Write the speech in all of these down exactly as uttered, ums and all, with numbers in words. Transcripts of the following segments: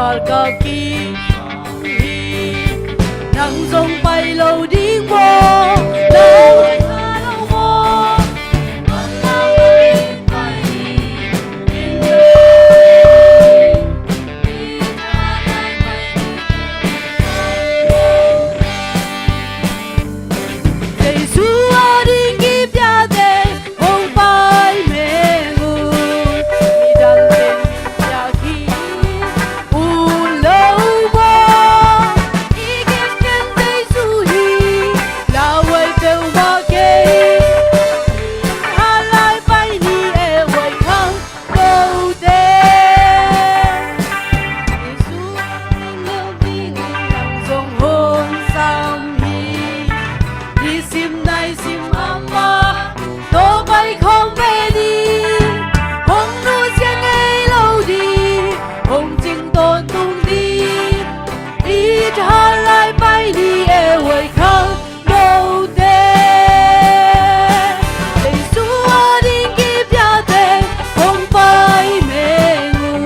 Ka kihong hi. Nang zong pai lo ding maw? Nang pai lo maw? Jesu ading kipiate hong pai meng un. Midangte in piak hi. Ut lo maw? I kipten Jesu hi. Lauhuai peuhmah kei. Hat lai pai ni e, huai khang note. Jesu a ding leuleu dingin nang zong hong sam hi. Nisim naisim amah tawh pai khawm ve ni. Hong nusia ngei lo ding, hong cing tawntung ding. It hat lai pai ni e, huai khang note. Jesu ading kipiate hong pai meng un.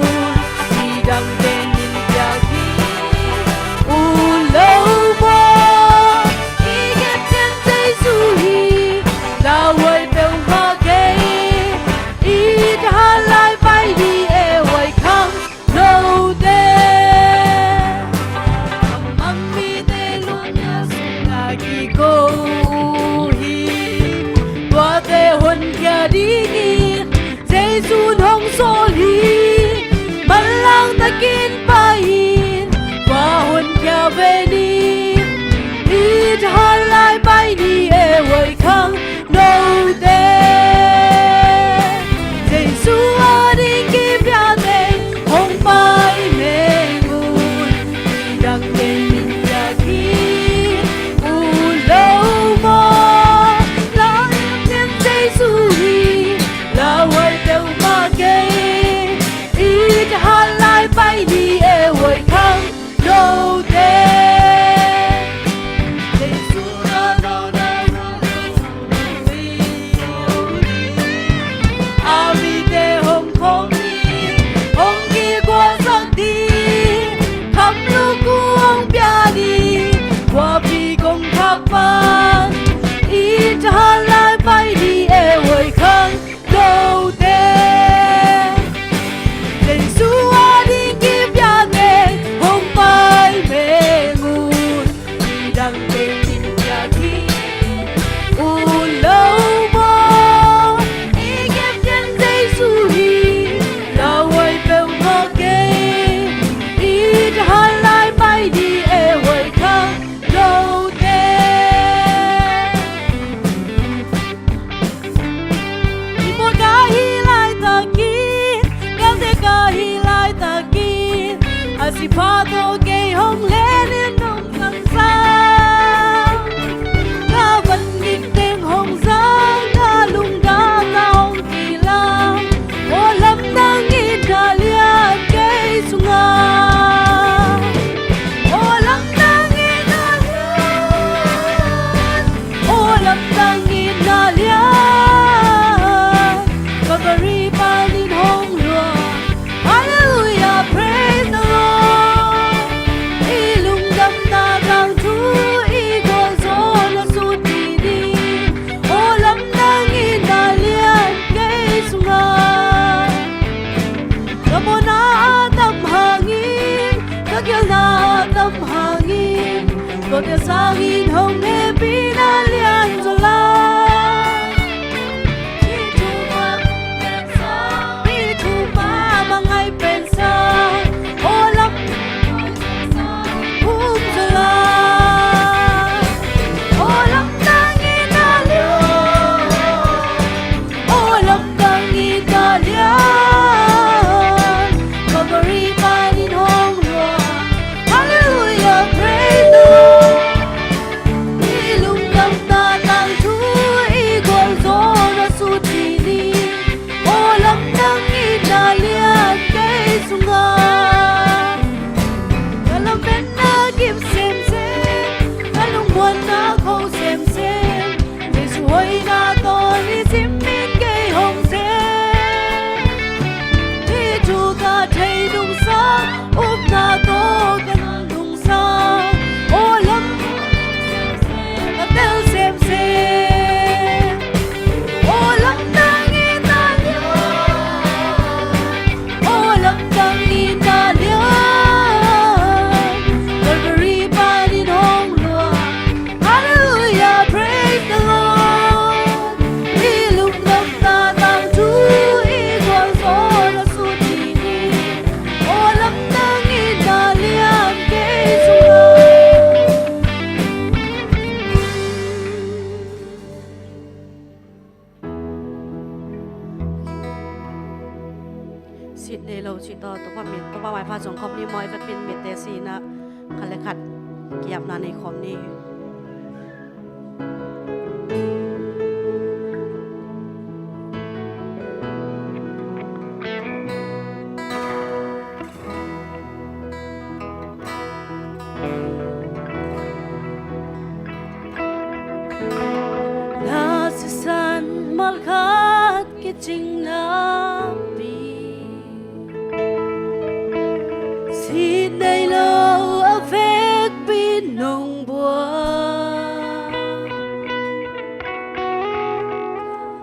Midangte in piak hi. Ut lo maw? I kipten Jesu hi. Lauhuai peuhmah kei. It hat lai pai ni e, huai khang note. Amang mite luanna sungah kiko uh hi. Tuate honkhia dingin Jesu in hong sawl hi. Manlang takin pai in, tua honkhia ve ni. It hat lai pai ni e, huai khang note. Jesu ading kipiate hong pai meng un. Midangte in piak hi. Ut lo maw? Lauhuai peuhmah kei. Jesu hi. Lauhuai peuhmah kei. It hat lai pai ni e, huai khang note. Jesu na na na na na. A mite hong khawm ni, hong kigualsak ding, kham lukhu hong pia ni. Khuapi kongkhak pan, it hat lai pai ni e, huai khang note. Jesu ading kipiate hong pai meng un. Midangte in piak hi. Ut lo maw? I kipten Jesu hi. Lauhuai peuhmah kei. It hat lai pai ni e, huai khang note. I mual ka hih laitakin, galte ka hih laitakin, a sipha tawh kei hong len in nong kamsang. Ka van gik teng hong zang, ka lungdamna hong kilang. Aw lamdang in na lian kei sungah. Aw lamdang in na lian. Aw lamdang in na lian. Calvary panin hong luang. Hallelujah, praise the Lord. I lungdamna tangthu, i gualzawhna sut ni. Aw lamdang in na lian kei sungah. Ka mawhna a tam hangin, ka gelna a tam hangin, tuate sangin hong hehpihna lian zaw lai. Mi thupha pen sang, mi thupha mah ngai pen sang, aw lam um zaw lai. Aw lamdang in na lian. Aw lamdang in na lian. Calvary panin hong luang. Hallelujah, praise the Lord. Sit nei lo cih tawh Topa min, Topa maipha zong khawm ni maw, i vekpi in mitte si-in ah khat le khat ki-apna nei khawm ni. Na sisan malkhat kicingna pi, sit nei lo a vekpi nong buak.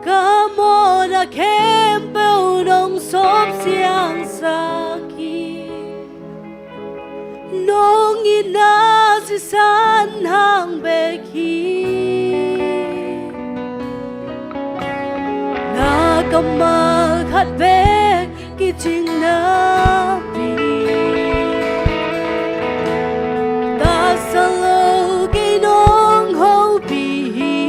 Ka mawhna khempeuh nong sawm siangsak hi. Nong itna sisan hang bek hi. Na kammal khat bek kicingna pi, tasal lo kei nong hopih hi.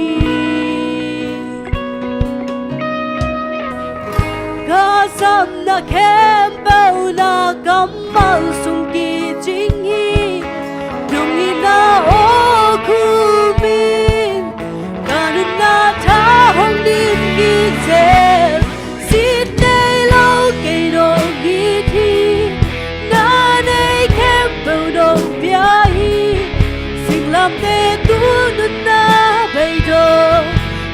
Ka sapna khempeuh na kammal sung kicing hi. Nong itna aw khum in ka nunna tha hong dim kik zel. Sit nei lo kei nong it hi. Na nei khempeuh nong pia hi. Singlamteh tung nunna beidong,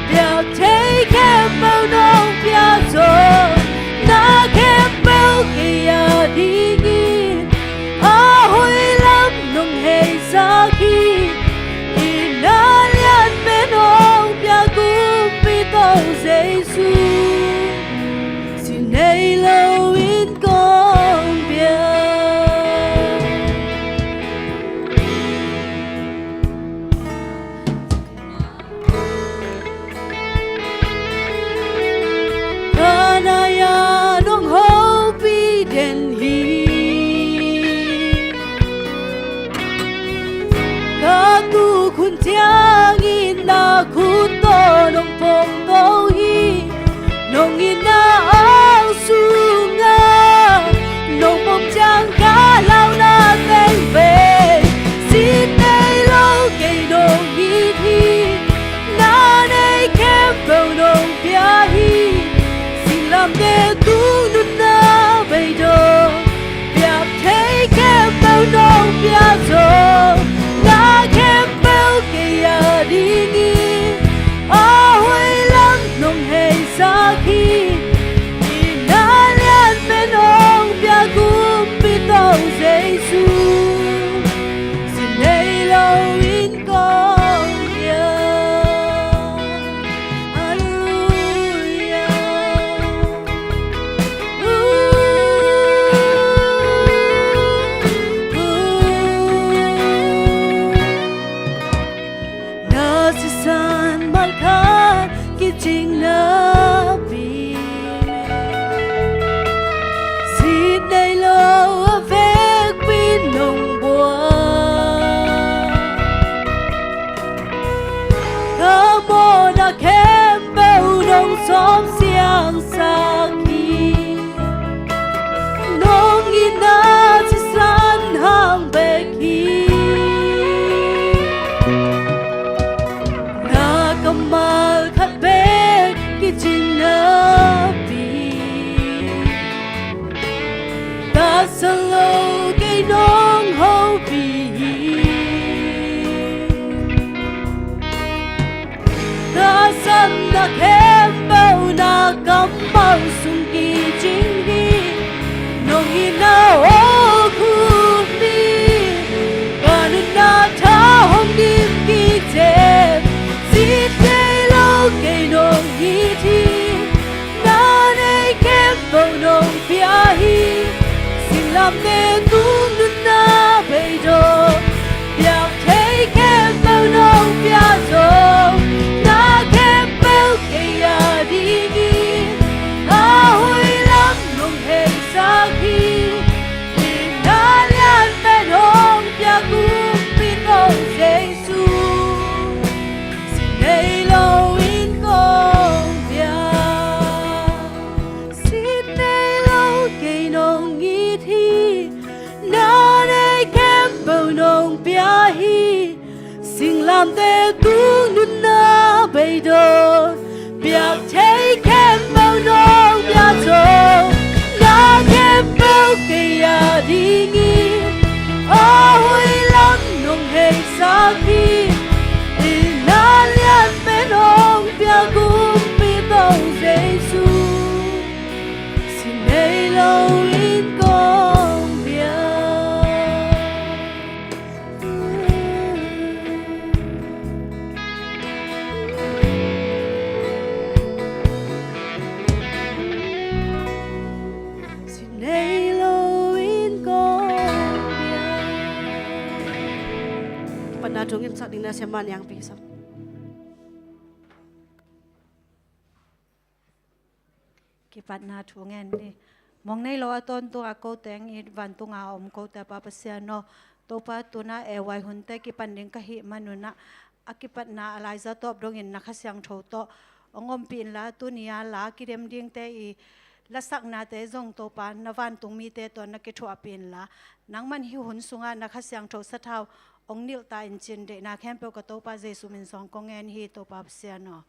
biak thei khempeuh nong pia zaw. Na khempeuh kei a ding hi. A hoih lam nong heisak hi. Itna lian pen hong pia kumpi Topa Jesu. Sit nei lo in kong pia. Ka nai-ah nong hopih den hi. Ka tuk hun ciangin na khut tawh nong pongto hi. Nong itna aw sungah nong pom ciang ka launa teng vei. Sit nei lo kei nong it hi. Na nei khempeuh nong pia hi. Singlamteh tung nunna beidong, biak thei khempeuh nong pia zaw. Na khempeuh kei a ding hi. A hoih lam nong heisak hi. Itna lian pen hong pia kumpi Topa Jesu. Sit nei lo in kong pia. Halleluia. Na sisan malkhat kicingna pi, sit nei lo a vekpi nong buak. Ka mawhna khempeuh nong sawm siangsak hi. Nong itna sisan hang bek hi. Na kammal khat bek kicingna pi, tasal lo kei nong hopih hi. Ka sapna khempeuh na kammal sung kicing hi. Nong itna aw khum in ka nunna tha hong dim kik zel. Sit nei lo kei nong it hi. Na nei khempeuh nong pia hi. Singlamteh tung nunna beidong, biak thei khempeuh nong pia zaw. Na khempeuh kei a ding hi. A hoih lam nong heisak hi. Itna lian pen hong pia kumpi Topa Jesu. Sit nei lo in kong pia. Sit nei lo kei no sak ding na siam man yang pi sak. Kipatna thu ngen ni. Mong nei lo a tawntung a ko teng i vantung a om ko te Pa Pasian aw, Topa tuna e wai hunte kipan ding ka hih manun ah, a kipatna a laiza tawp dongin na Kha Siangtho tawh hong ompih inla, tuni a la kidem dingte i lasaknate zong Topa na vantung mite tawh na kithuahpih inla, nangman hih hun sungah na Kha Siangtho sathau hong nilh ta in cin deihna khempeuh ka Topa Jesu min suang kong ngen hi Topa Pasian aw.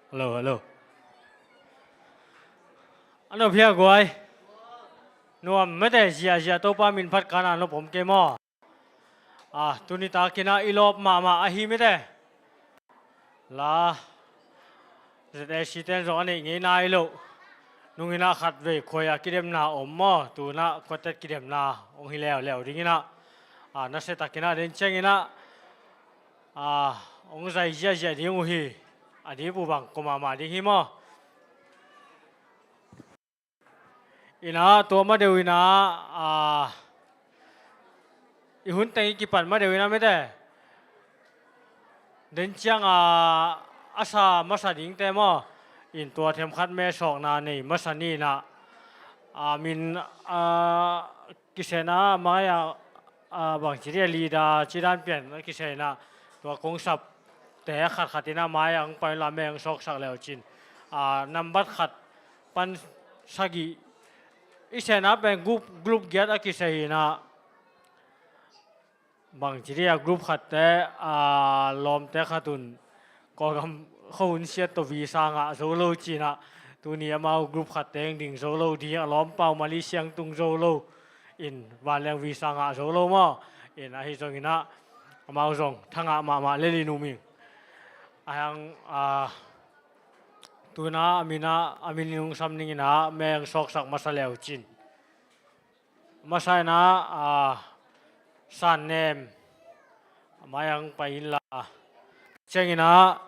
Hello, hello. A nop hia guai? Nuam mete, ziahziah Topa min phat kana nop om kei maw? A, tuni takinah i lawp mahmah ahi mete. La Z A C ten zong a neih ngei nai loh. Nunginah khat vei khuai a kidemna om maw, tunah quartet kidemna hong hi leuleu dinginah, a, nasia takinah den cianginah, a, hong zai ziahziah ding uh hi. A dip uh bang kua mahmah ding hi maw? Inah tua ma deuh inah, a, i hun teng i kipat ma deuh inah mete. Den ciang a, a sa masa dingte maw? In tua themkhat mesawkna nei masa ni inah, a, min, a, kisena mai a, a, bangci dia leader cidan pian a kisena tua kong sapte a khatkhat inah mai a hong pai la me hong sawksak leu cin. A, nambat khat pan sagih i sena pen group, group giat a kisei inah. Bangci dia group khatte, a, lawmte khat un Kawlgam khuahun siat tawh visa ngah zo lo cinah, tuni amau group khatte heng ding zo lo ding, a lawm pau Malaysia heng tung zo lo in vanleng visa ngah zo lo maw? In ahi zonginah amau zong thangah mahmah lel in um ing. A hang, a, tuna a minah, a min in hong sam ninginah me hong sawksak masa leu cin. Masa inah, a, San Nem, a mai ang pai inla. Cianginah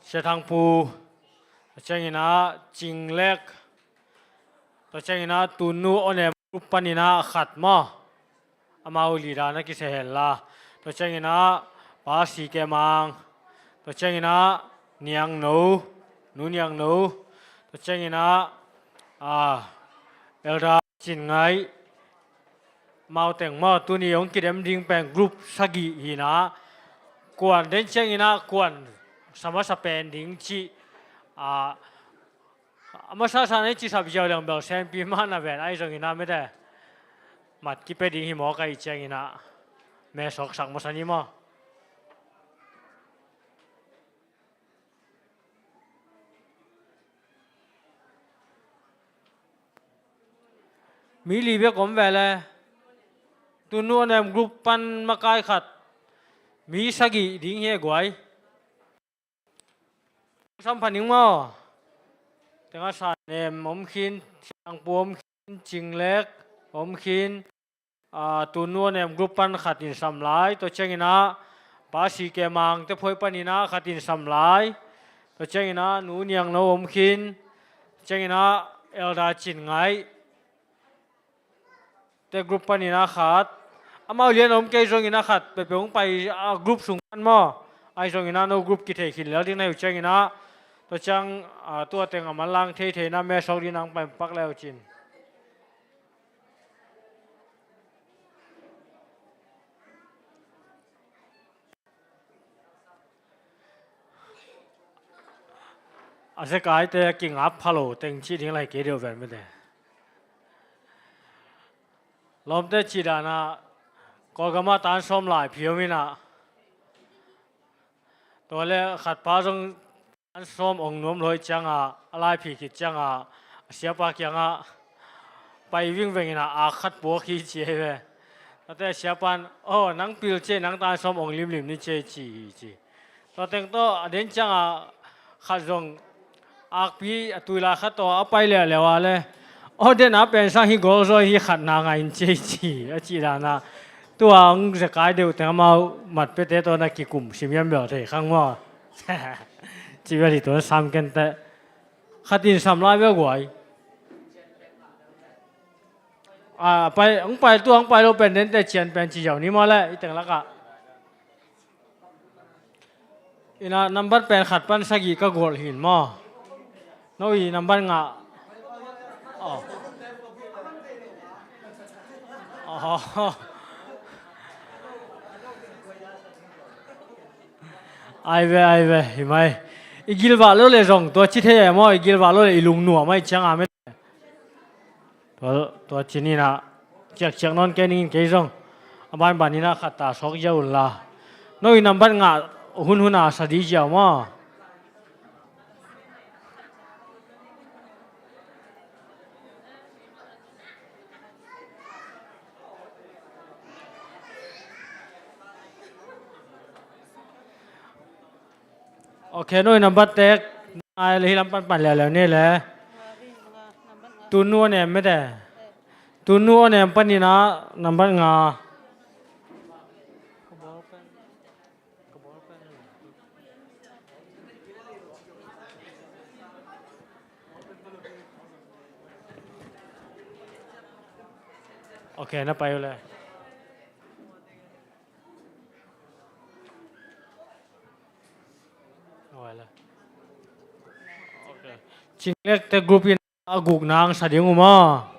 Sia Thang Pu, cianginah Cing Lek, tua cianginah Tunu Onem group paninah khat maw? Amau leader na kisei henla. Tua cianginah Pa Si Ke Mang, tua cianginah Niang No, Nu Niang No, tua cianginah, a, Elder Cin Ngaih, amau teng maw, tuni hong kidem ding pen group sagih hinah, kuan den cianginah kuan sa masa pen ding cih, a, a masa sa na i cisap ziau leng bel senpi mah na ven ahi zonginah mete. Mat kipia ding hi mawk ahi cianginah me sawksak masa ni maw? Mi li bek om ve le. Tunu Onem group pan makai khat. Mi sagih ding hi e guai. Sam pha ning maw? Tengah San Nem om khin, Siangpu om khin, Cing Lek om khin. A, Tunu Onem group pan khat in sam lai, tua cianginah Pa Si Ke Mang te phuai paninah khat in sam lai, tua cianginah Nu Niang No om khin, cianginah Elder Cin Ngaih te group paninah khat. Amau lian om kei zonginah khat peuhpeuh hong pai, a, group sung pan maw? Ahi zonginah no group kithei khin lel ding na hi uh cianginah, tua ciang, a, tua teng a manlang theitheina me sawk ding nang pai pak leu cin. A zekaite a kingap pha lo teng cih ding lai kei deuh ven mete. Lawmte cih danah Kawlgamah tan sawm lai phi om inah. Tua le khatpa zong an sawm ong nuam lo hi ciangah, a laiphi khit ciangah, a siapa kiangah pai vingveng inah a khat puak hi ci hi ve. Tate a siapa in, "Aw, nang pil cia, nang tan sawm ong limlim ni cia," ci hi ci. Tua teng tawh a den ciangah khat zong akpi a tui lai khat tawh a pai leuleu a le, Aw, den a pen sang hi, gol zaw hi, khatna ngah in ci ei ci, a cih dan a. Tua hong zekai deuh teng amau mat piate tawh na kikum simiam bel thei khang maw. Ci bel hi tuan sam ken teh. Khat in sam lai bel guai. A, pai, hong pai tua, hong pai lo pen den teh cian pen ci ziau ni maw leh, i teng lakah. Ina nambat pen khat pan sagih ka gualh hin maw. No i nambat ngah. Aw. Aw. Ai ve, ai ve, hi mai. I gilvah lo le zong, tua ci thei e maw, i gilvah lo le i lungnuam ai ciang a mete. Tua, tua ci ni na, ciakciak nawn kei ning in kei zong. A banban ni na khat ta sawk ziau un la. No i nambat ngah hunhun a sa di ziau maw. Ok, no i nambat tek. Ai le hi lam pan pan lialia ni le. Tunu a nem mete. Tunu a nem pan ni na nambat nga. Ok, na pai uh le. Cinglek te group in a gukna ang sa ding uh maw.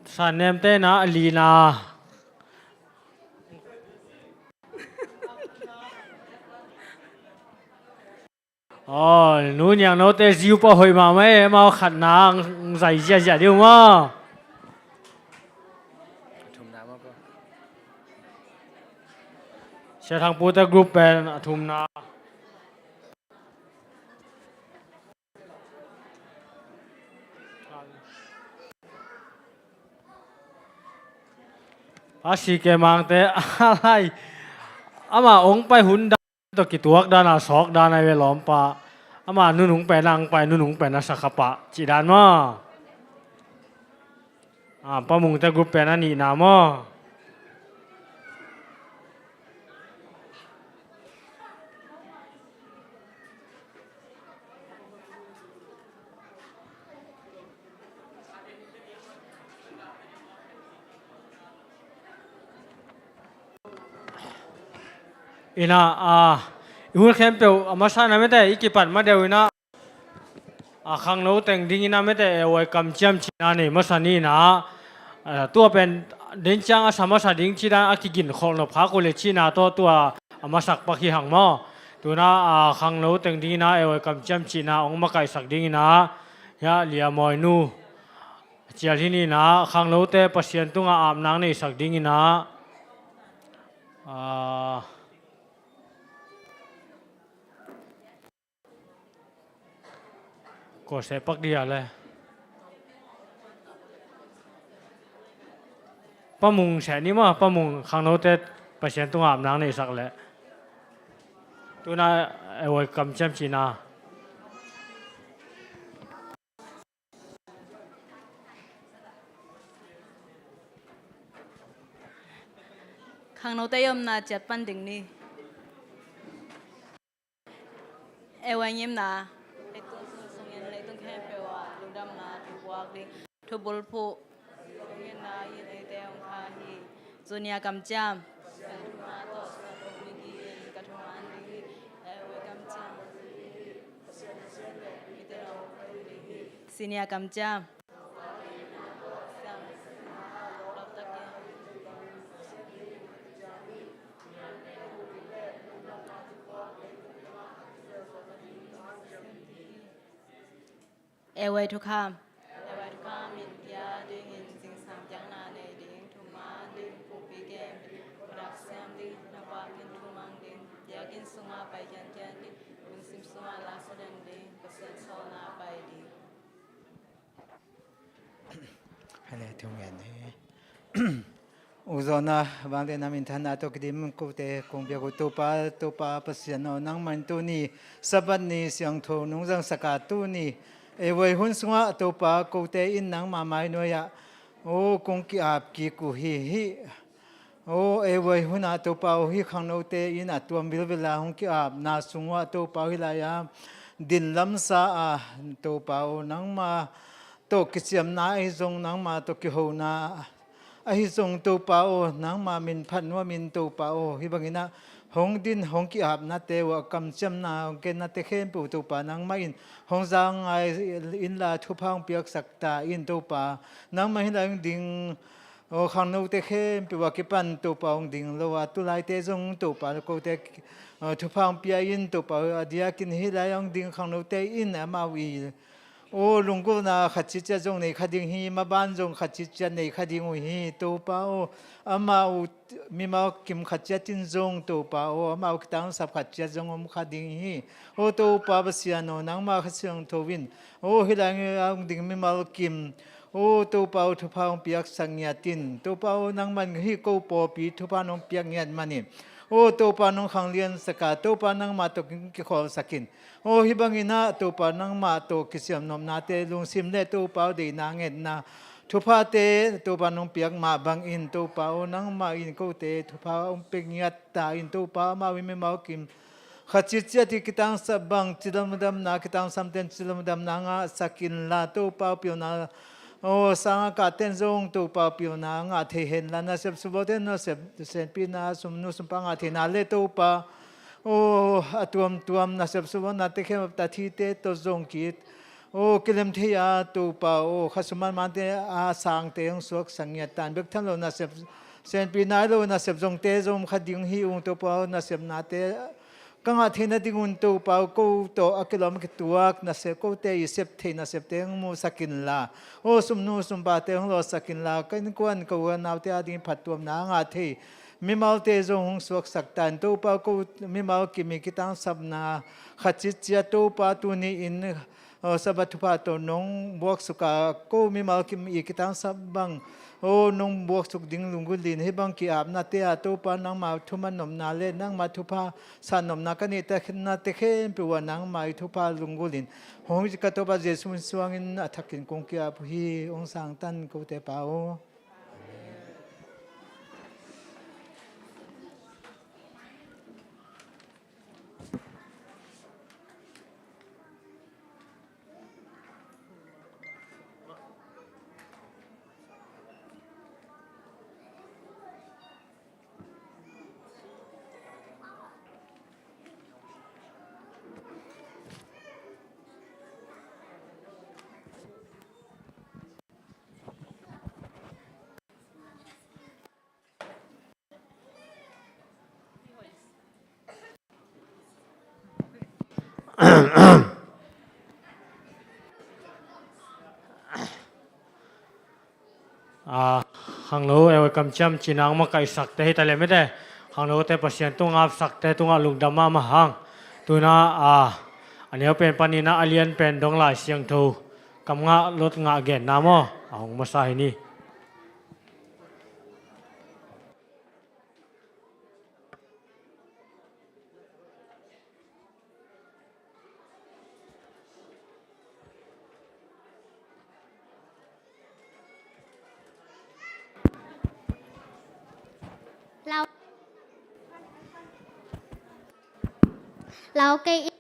San nem te na a lina. Aw, nu niang note ziu pah hoih mahmah e, amau khatna ang zai ziahziah ding uh maw. Sia Thang pute group pen a thumna. A si ke mangte a lai. Ama ong pai hun dan tawh kituak dan a sawk dan ai ve lawmpa. Ama nunung pen a ang pai, nunung pen a sakha pah cih dan maw. A, Pa Mungte group pen a nihna maw. Ina, a, i hun khempeuh a masa na mete i kipat ma deuh ina. A khangno teng ding ina mete e uai kamciam cihna nei masa ni ina. A, tua pen den ciang a sa masa ding cih dan a kigin kholh nop khak uh le cihna tawh tua a masak pak hi hang maw. Tuna a khangno teng ding ina e uai kamciam cihna ong makaihsak ding ina. Hia Lia Mawi nu. Cial hi ni ina khangnote Pasian tunga apnang neisak ding ina. A, Kua seh pak dia le. Pa Mung seh ni maw, Pa Mung khangnote Pasian tunga apnang neisak le. Tuna e uai kamciam cihna. Khangnote i omna ciat pan ding ni. E uai ngimna. Leitung sung sungin leitung khempeuh ah lungdamna thu puak ding. Thubulphuh. Lungdamna in eite hong kha hi. Junior kamciam. Senior kamciam. E uai thukham. E uai thukham in kia dingin zingsang piakna nei ding, thuman ding pumpi kem ding, parak siam ding, na pakin thumang ding, biakinn sungah pai kiankian ding, lungsim sungah laksa den ding, Pasian sawlna pai ding. Hale thungen hi. Zawhna vangliatna minthanna tawh kidim kote kong biak uh Topa, Topa Pasian aw, nangmah in tuni Sabbath ni siangtho nong zangsak a, tuni ei vai hun sungah Topa kote in nangmah mai nuai-ah aw kong ki-ap kik uh hi. Hih aw ei vai hunah Topa aw, hih khangnote in a tuam vilvela hong ki-apna sungah Topa aw, hih lai-a din lamsa a, Topa aw, nangmah tawh kiciamna ahi zong, nangmah tawh kihona ahi zong, Topa aw, nangmah min phat nuamin Topa aw, hih banginah hong din hong ki-apnate uh a kamciamna hong kennate khempeuh Topa nangmah in hong za ngai inla thupha hong piaksak ta in Topa. Nangmah hih lai hong ding aw khangnote khempeuh a kipan Topa hong ding lo a, tulaite zong Topa kote aw thupha hong pia in Topa aw, a diakin hih lai hong ding khangnote in amau i aw lunggulhna khat ciciat zong nei kha ding hi, maban zong khat ciciat nei kha ding uh hi. Topa aw, amau mimal kim khat ciat in zong Topa aw, amau kitangsap khat ciat zong om kha ding hi. Aw Topa Pasian aw, nangmah Kha Siangtho in aw hih lai hong ding mimal kim aw Topa aw, thupha hong piaksak ngiat in. Topa aw, nangmah in hih ko pawlpi thupha nong piak ngiat manin aw Topa nong khangliansak a, Topa nangmah tawh kikhawlsak in. Aw hih banginah Topa nangmah tawh kisiamnopnate lungsim le Topa aw deihna ngetna thuphate Topa nong piak mah bangin Topa aw, nangmah in kote thupha hong pia ngiat ta in Topa, amau i mimal kim khat ciciat i kitangsap bang cilamdamna, kitangsapte'n cilamdamna ngahsak inla Topa aw, piuna aw sang a kahten zong Topa aw, piuna ngah thei henla, nasep suvawlte'n nasep senpihna, sumnu sumpa ngah theihna le Topa aw a tuamtuam nasep suvawlnate khempeuh, tathite tawh zong ki aw kilem thei a, Topa aw, khasum manmante a sangte hong suaksak ngiat ta in. Bek tham lo nasep senpih nai lo nasep zongte zong kha ding hi ung Topa aw, nasepnate ka ngah theih nadingun Topa aw, ko tawh a kilawm a kituak nasep, kote i sep theih nasepte hong musak inla, aw sumnu sumpate hong lawhsak inla, ka innkuan ka u ka naute ading phattuamna a ngah thei mimalte zong hong suaksak ta in. Topa aw, ko mimal kim i kitangsapna khat ciciat Topa tuni-in aw Sabbath thupha tawh nong buaksuk a, ko mimal kim i kitangsap bang aw nong buaksuk ding lunggulh in. Hih bang ki-apnate ah Topa nangmah thuman nopna le nangmah thupha san nopna ka neih taknate khempeuh ah nangmah i thupha lunggulh in. Hong ka Topa Jesuh min suangin a thakin kong ki-ap uh hi. Hong sangtan kote Pa aw. Ah, khangno ei kamciam cina hong makaihsakte hi ta leh mite, khangnote Pasian tungah apsakte tungah lungdam mahmah hang. Tuna ah, a neu pen panin ah a lian pen dong Lai Siangtho kam ngah lot ngah genna maw, a hong masa hi ni. Lau, lau kei in,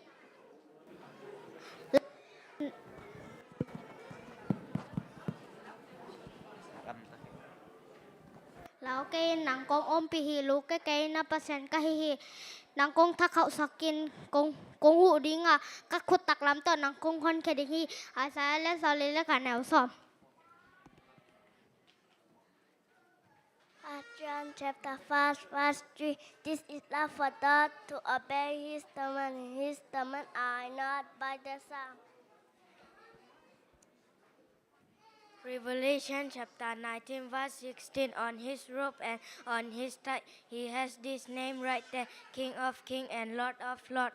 lau kei in nang kong ompih hi. Luk kei kei na Pasian ka hi hi. Nang kong thakhauhsak in, kong, kong huh ding a, ka khut taklam tawh nang kong honkhia ding hi. Isaiah lian sawm le li, ka neu sawm. Uh, John chapter five, verse three. This is love for God, to obey his command. His command are not burdensome. Revelation chapter nineteen, verse sixteen. On his robe and on his thigh, he has this name right there, King of Kings and Lord of Lords.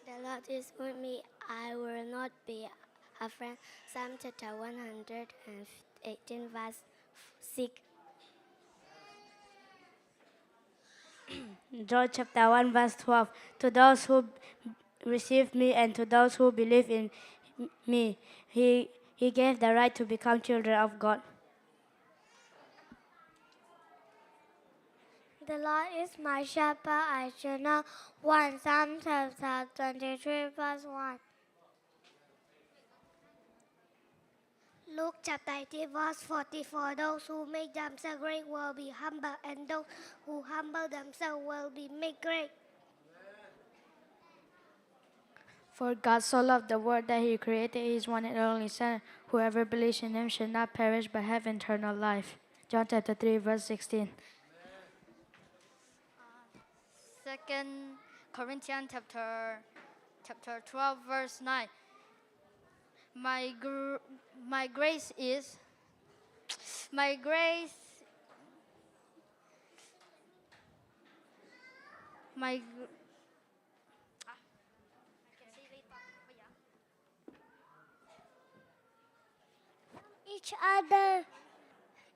The Lord is with me, I will not be afraid. Psalm chapter one hundred and eighteen, verse Seek. John chapter one verse twelve. To those who receive me and to those who believe in me, he, he gave the right to become children of God. The Lord is my shepherd, I shall not want. Psalm chapter twenty-three verse one. Luke chapter eighteen verse forty-four. Those who make themselves great will be humble, and those who humble themselves will be made great. For God so loved the world that he created his one and only Son. Whoever believes in him shall not perish but have eternal life. John chapter three verse sixteen. Second Corinthians chapter, chapter twelve verse nine. My gr-, my grace is, my grace, my gr-, each other.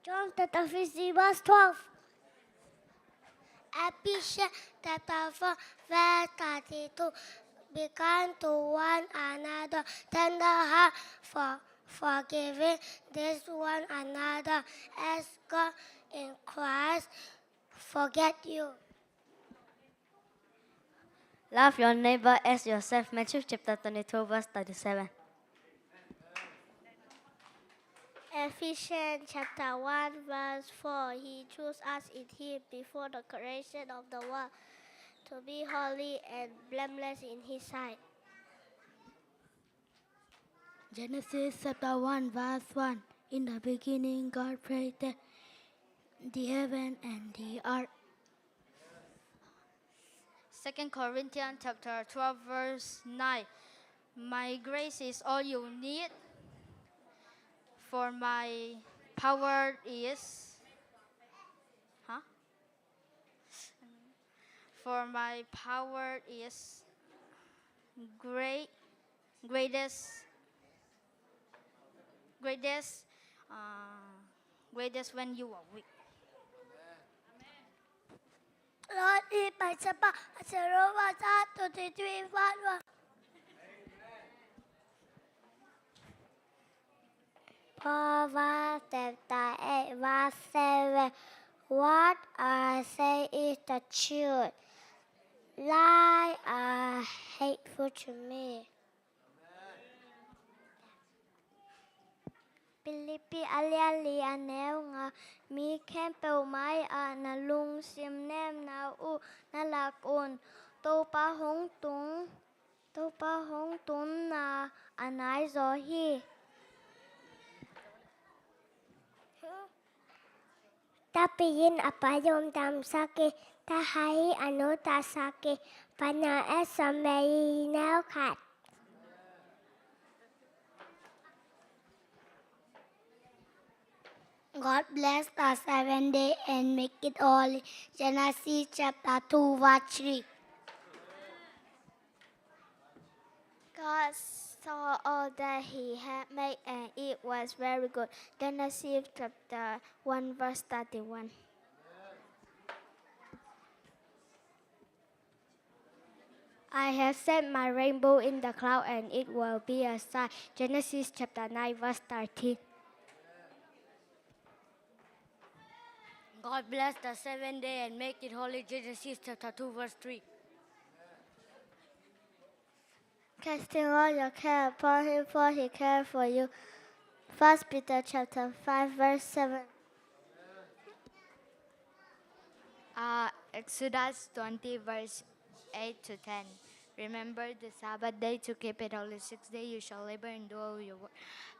John chapter fifteen verse twelve. Ephesians chapter four verse thirty-two. Be kind to one another, tender heart, for forgiving this one another, as God in Christ forget you. Love your neighbor as yourself. Matthew chapter twenty-two, verse thirty-seven. Ephesians chapter one, verse four. He chose us in him before the creation of the world to be holy and blameless in his sight. Genesis chapter one, verse one. In the beginning, God created the heaven and the earth. Second Corinthians chapter twelve, verse nine. My grace is all you need, for my power is, huh? For my power is great, greatest, greatest, uh, greatest when you are weak. Lord, lead my shepherd, I shall not want. Psalm twenty-three, verse one. Proverbs chapter eight, verse seven. What I say is the truth. Lies are hateful to me. Philippi a lian li a neu nga. Mi khempeuh mai-ah na lungsim nemna uh na lak un. Topa hong tung, Topa hong tunna a nai zaw hi. Tapi'n a pa lungdamsak hi, tahai'n a nu taksak hi. Pana et Samuel neu khat. God bless the seventh day and make it holy. Genesis chapter two, verse three. God saw all that he had made, and it was very good. Genesis chapter one, verse thirty-one. I have set my rainbow in the cloud, and it will be a sign. Genesis chapter nine, verse thirteen. God bless the seventh day and make it holy. Genesis chapter two, verse three. Casting all your care upon him, for he cares for you. First Peter chapter five, verse seven. Uh, Exodus twenty, verse eight to ten. Remember the Sabbath day to keep it holy. Six days you shall labor and do all your work.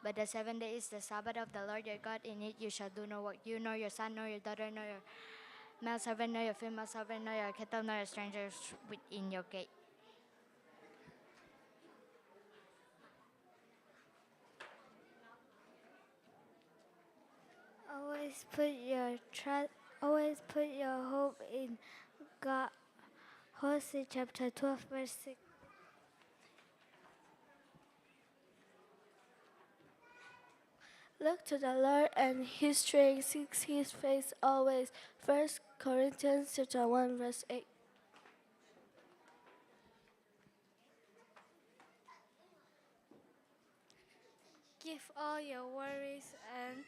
But the seventh day is the Sabbath of the Lord your God. In it you shall do no work, you nor your son, nor your daughter, nor your male servant, nor your female servant, nor your cattle, nor your strangers within your gate. Always put your trust, always put your hope in God. Hosea chapter twelve, verse six. Look to the Lord and his strength, seek his face always. First Corinthians chapter one, verse eight. Give all your worries and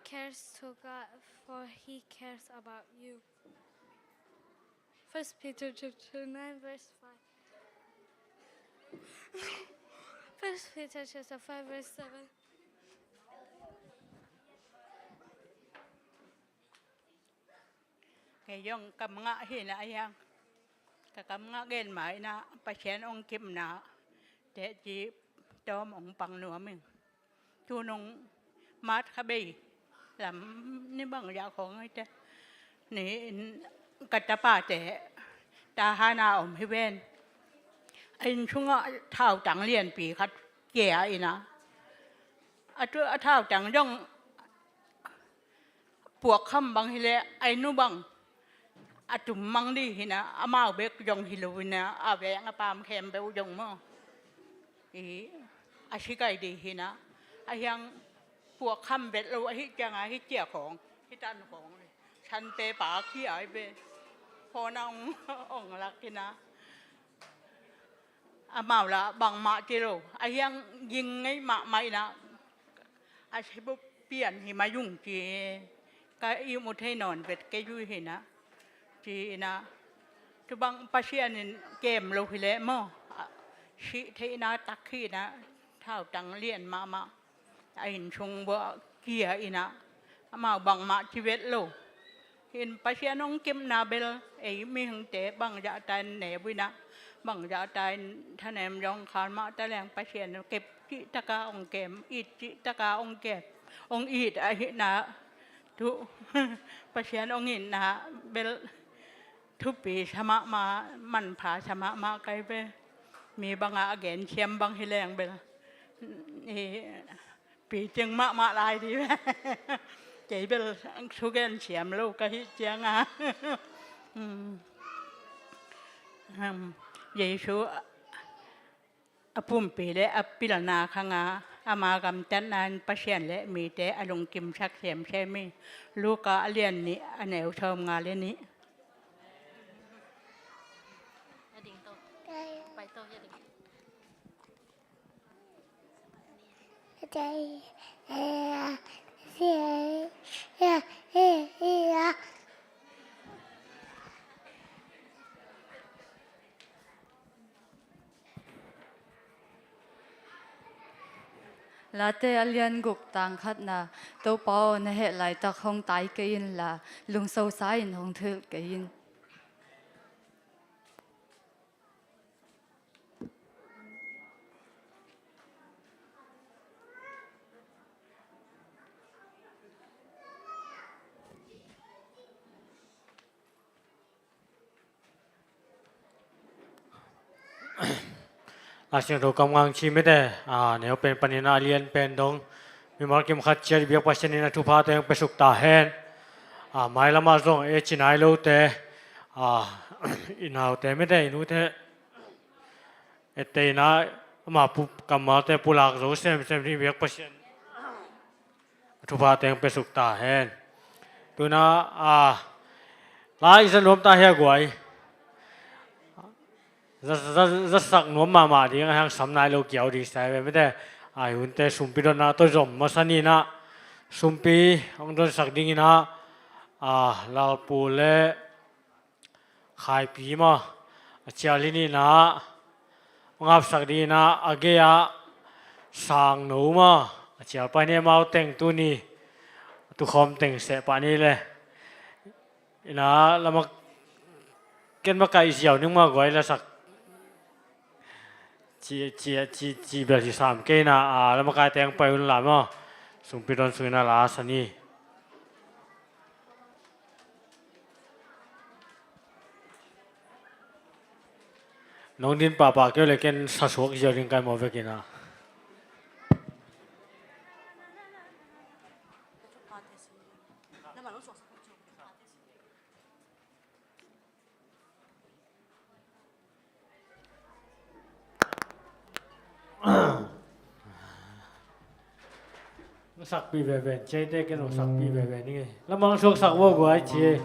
cares to God, for he cares about you. First Peter chapter nine, verse five. First Peter chapter five, verse seven. Kei zong ka mangah hi na a hiang. Ka ka mangah gen ma ina Pasian hong kipna teci tawm hong pang nuam ing. Tunung March kha bei lam ni bang zah khawng hi te. Ni in ka tapate Tahan a om hi ven. A inn sungah thautang lianpi khat kia ina. A tu a thautang zong puakkham bang hileh a inn uh bang a tum mang dih hina, amau bek zong hi lo hina, a veng a pam khempeuh zong maw. I, a sikai dih hina, a hiang puakkham vet lo, a hih cianga hih cia khawng, hih tan khawng, sante pa kia ai be. Phone a ong, ong lak hina. Amau la bangmah ci lo, a hiang ging ngei mahmah ina, a sibup pian hi mai ung ci, ka ihmu thei nawn vet kei zui hina, ci ina, tu bang Pasian in kem lo hi leh maw, a sih theihna tak hi ina, thautang lian mahmah. A inn sung bua kia ina, amau bangmah ci vet lo. Hin Pasian hong kepna bel ei mihingte bangzah ta in ne buina, bangzah ta in thanem zong khan mah ta leng Pasian kep cihtaka hong kem, it cihtaka hong kep, hong it ahihna. Tu Pasian hong itna bel thupi sa mahmah, manpha sa mahmah kai ve. Mi bangah a gen siam bang hi leng bel i picing mahmah lai di ve. Kei bel sugen siam lo ka hih cianga. Jesu a pumpi le a pilna khanga ama gamtatna in Pasian le mite a lungkimsak semsem hi. Luka a lian nih a neu sawmnga le nih. Late a lian guk tang khatna, Topa aw, na heh laitak hong tai kei inla, lungsosa in hong hilh kei in. Laisiangtho kam ngang ci mite, a, neu pen panin a lian pen dong mimal kim khat ciat biak Pasian in a thupha teng pe suk ta hen. A, mailamah zong e ci nai lote, a, i naute mite, i nute, e teina ama pu kammalte pulak zo semsem ding biak Pasian a thupha teng pe suk ta hen. Tuna, a, lai i za nuam ta hia guai. Za, za, zasak nuam mahmah ding a hiang sam nai lo kiau ding sai ve mite. A, i hunte sumpi donna tawh zom masa ni na. Sumpi hong donsak ding ina, a, Lalpu le Khaipi maw, a cial hi nihna, hong hapsak ding ina, a gei-ah Sangno maw, a cial pai ni, amau teng tuni a tukhawm teng seh pah ni le. Ina lama ken makaih ziau ning maw guai, lasak ci, ci, ci, ci bel hi sam kei na, a, lama kai teng pai un la maw. Sumpi don sung ina la sa ni. Nong din pahpah keu le ken sa suak ziau ding kai maw vekin a. Sakpih veve, ciaite ken hong sakpih veve ni ngei. Lamang suaksak vua guai ci.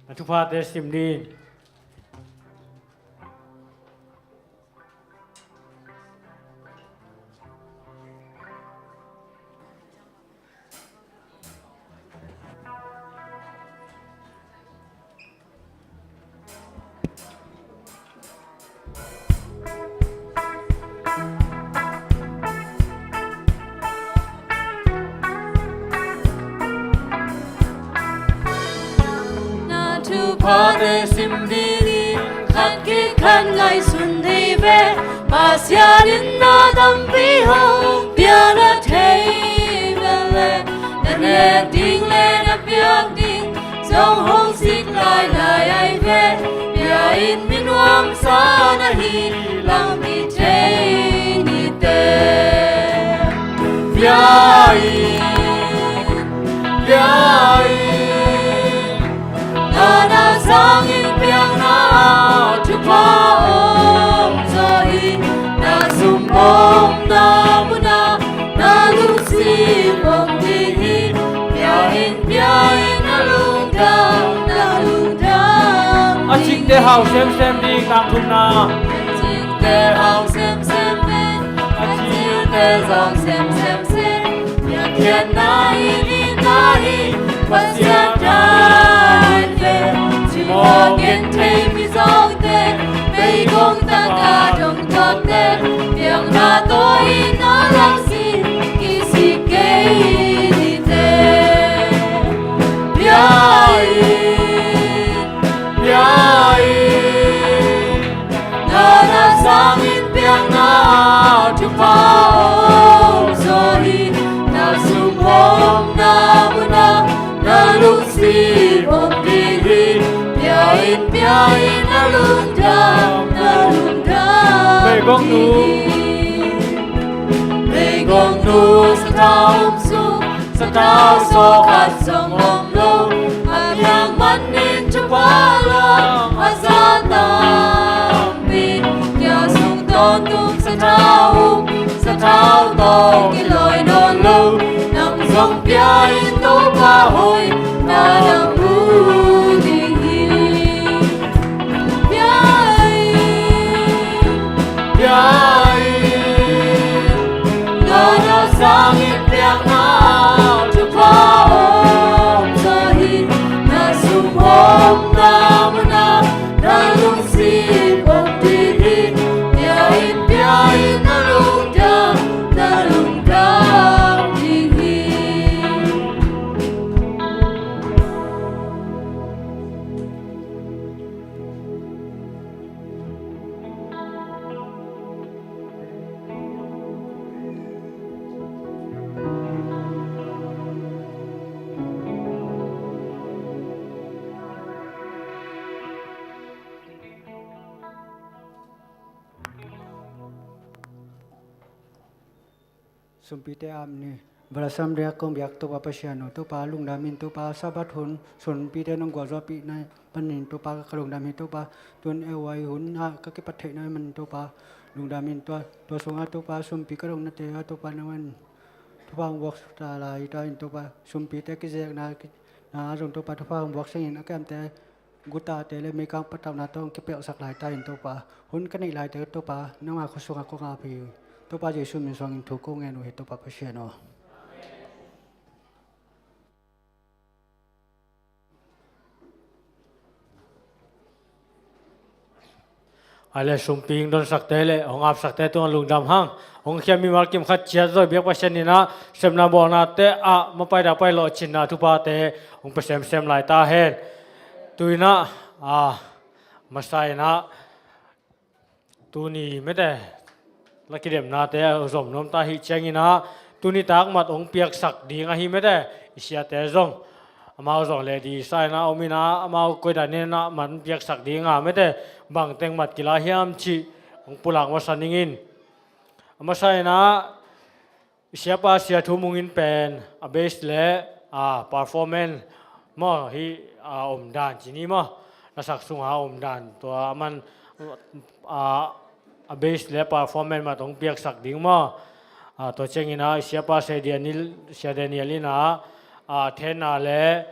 Na thuphate sim ding. Na thuphate sim dingin khat khit khat ngaihsun thei ve. Pasian in na tampi hong pia na thei ve leh, na nek ding le na piak ding zong hong sik lailai ahi ve. Bia in mi nuamsa na hi lam hi thei ni te. Bia in, bia in, na na sangin piakna thupha om zaw hi. Na sum om na muna na lungsim om ding hi. Bia in, bia in, na lungdam, na lungdam. A cikte hau semsem ding, tang thumna. A cikte hau semsem ding, a cilte zong semsem seh. Piakkhiatna hi, itna hi, Pasian tha hi ve. Cimawh genthei mizawngte, meigong taka dong tuakte, piakna tawh itna laksin kisik kei ni te. Bia in, bia in, na na sangin piakna thupha om zaw hi. Na sum om na muna na lungsim om ding hi. Bia in, bia in, na lungdam, na lungdam. Meigong nu, meigong nu sathau om sung, sathau sawkhat zong om lo. A piak manin thupha lawng a za tampi. Kia sung tawntung sathau um, sathau tawh kilawi nawn lo. Nang zong bia in, Topa hoih na na mu ding hi. Bia in, bia in, na na sangin piakna thupha om zaw hi. Na sum om na muna na lungsim om ding hi. Bia in, bia in, na lungdam, na lungdam ding hi. Sumpite aam ni. Valasam riak kong biak Topa Pasian aw, Topa lungdam ing. Topa Sabbath hun sumpite nong gualzawhpih na panin Topa ka lungdam hi. Topa tun ei hun ah ka kipat theih na hi manin Topa lungdam ing. Tua, tua sungah Topa sumpi ka dong nate ah Topa nangman thupha hong vuak ta lai ta in Topa, sumpite kizekna na zong Topa thupha hong vuak sangin a kiamte gutate le meikang patauhna tawh kipelhsak lai ta in Topa, hun ka neih laite Topa nangma khut sungah kong ap hi. Topa Jesu min suangin thu kong ngen uh hi Topa Pasian aw. Ai le sumpi hong donsakte le hong apsakte tungah lungdam hang. Hong khia mimal kim khat ciat zaw biak Pasian in ah sepna bawlnate ah mapai dak pai lawhcinna thuphate hong pia semsem lai ta hen. Tu in ah, a, masa in ah tuni mete la kidemnate a zom nuam ta hi ciangin ah tuni tak mat hong piaksak ding ahi mete i siate zong amau zong le di sa in ah om in ah amau koi dan in ah mat hong piaksak ding a mete bangteng mat kila hiam cih hong pulak masa ning in. A masa in ah i siapa Sia Thu Mung in pen a bass le a performance maw hi a omdan ci ni maw, lasak sunga a omdan tua a man a, a bass le performance mat hong piaksak ding maw. A, tua ciangin ah siapa Sia Daniel, Sia Daniel in ah, a, thenna le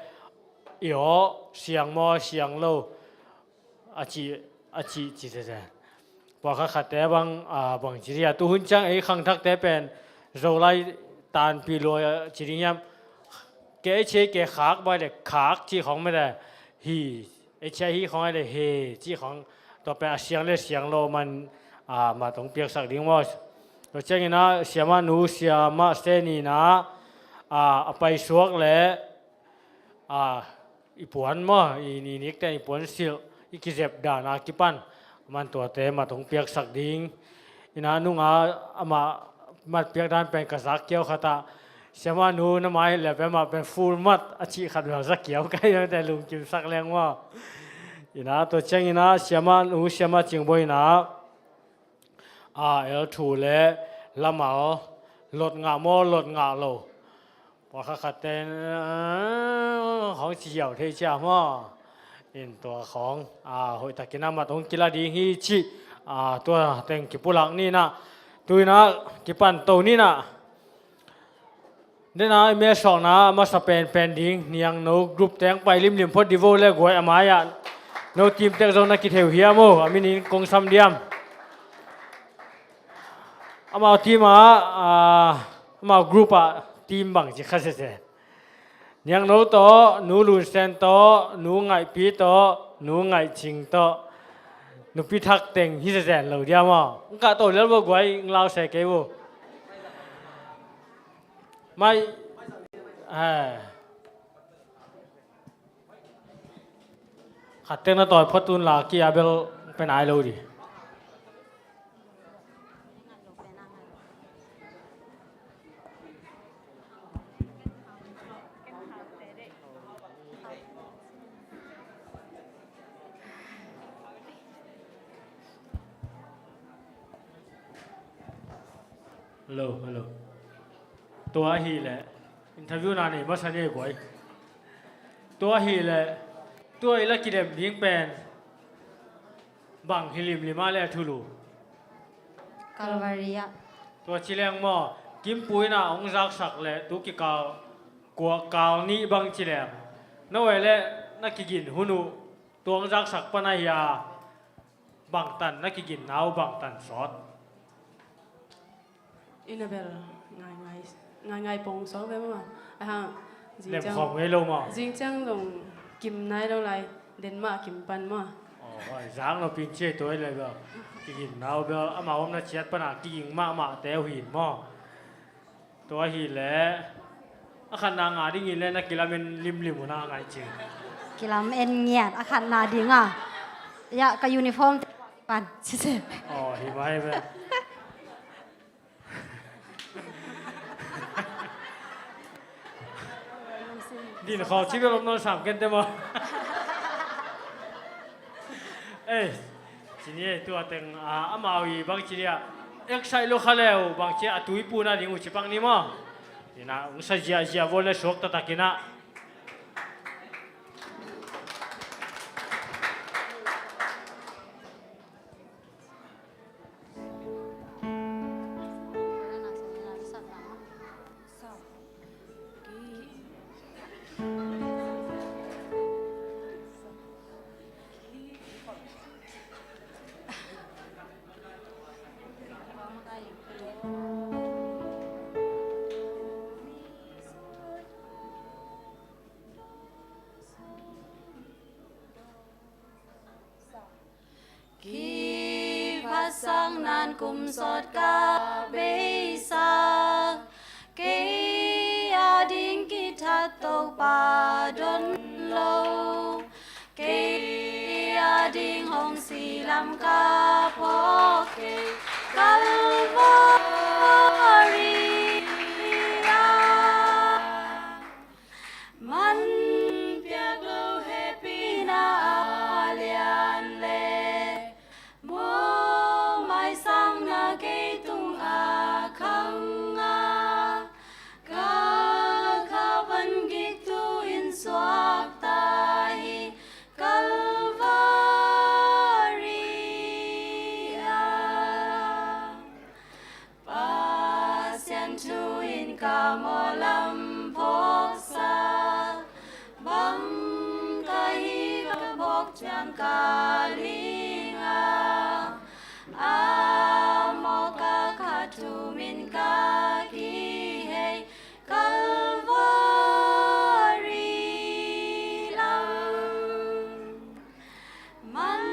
i aw siang maw siang lo a cih, a cih ci sese. Pawlkhat khatte bang, a, bang ci dih a, tuhun ciang ei khangthakte pen Zolai tanpih lua ci ding hiam? Kei ei ci ei kei khak bai le khak cih khawng mete hi, ei ci a hi khawng ai le he cih khawng, tua pen a siang le siang lo man, a, mah tong piaksak ding maw. Tua ciangin ah siamah nu siamah Seni in ah, a, a paisuak le, a, i puan maw, i ninikte i puan silh i kizep dan a kipan man tuate mat hong piaksak ding. Ina nunga amah mat piak dan pen ka zak kiau khat ah, siamah nu na mai le pen mah pen full mat a cih khat bel zak kiau kai te lungkimsak leng maw. Ina tua ciangin ah siamah nu siamah Cingbawi in ah, a, el thu le lamal lot ngah maw lot ngah lo. Pawlkhat khatte in, a, khawng ci hiau thei cia maw. In tua khawng, a, hoihtakin a mat hong kila ding hi cih, a, tua teng kipulak ni in ah, tu in ah kipan to ni in ah. Dena i mesawkna a masa penpen ding Niangno group teng pai limlim phot di vo le guai a mai-ah. No team tek zong na kitheu hiam o, a minin kong sam diam. Amau team ah, a, amau group ah team bang ci kha sese. Niangno tawh, nu Lunsen tawh, nu Ngaihpi tawh, nu Ngaihcing tawh, nupi thak teng hi sese lo diam aw. Ng kah to lel vo guai, ng lau se kei vo. Mai, eh. Khat teng na tawi phot tun la ki a bel pe nai lo di. Hello, hello. Tua ahih leh interview na nei masa ni ei guai. Tua ahih leh tua i la kidem ding pen bang hi limlim a le thulu? Calvary ah. Tua ci leng maw, Kimpu in ah hong zaksak le tu kikal kua kal nih bang ci leng, no e le na kigin hun uh tua hong zaksak pan ahi a, bangtan na kiginna uh bangtan sawt? Ina bel ngaingai, ngaingai pong sawk ve maw. Ahang, zing ciang, lemkhawm ngei lo maw. Zing ciang zong kim nai lo lai, den mah kim pan maw. Aw, hoi, zang lo pin ciai tuai lai bel. Kiginna uh bel amau omna ciat pana kiging mahmah te uh hin maw. Tua ahih leh a khatna ngah dingin le na kilamen limlim uh na, Ngaihcing? Kilamen ngiat a khatna ding a. Ya, ka uniform te pan sise. Aw, hi mai ve. Din khaw ci bel om nawn sam ken te maw? Ei, ci ni ei, tua teng, a, amau i bangci dia, excite lo kha leu bangci a tuipuna ding uh ci pak ni maw? Ina, ung sa ziahziah vo le suak taktakin ah. Kiphasak nan kum sawt ka beisak, kei a ding kithat Topa don lo, kei a ding hong si lam ka phawk kei Calvary ah. Man piak lo hehpihna a lian le mawhmai sangna kei tungah khang a, ka kha van gik tu in suakta hi Calvary ah. thu in ka mawlam phawksa, bang ka hi ka phawk ciang ka ling a, a mawk a kha thum in ka kihei Calvary lam. Man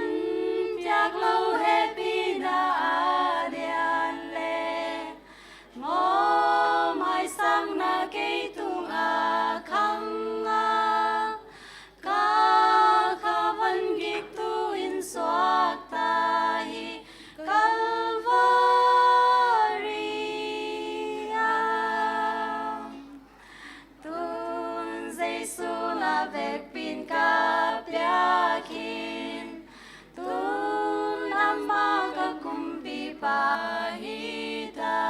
piak lo hehpihna a lian le mawhmaisakna kei tungah khang a, ka kha van gik tu in suakta hi Calvary ah. Tun Jesu na vekpi in ka piak khin, tun amah ka kumpipa hi ta.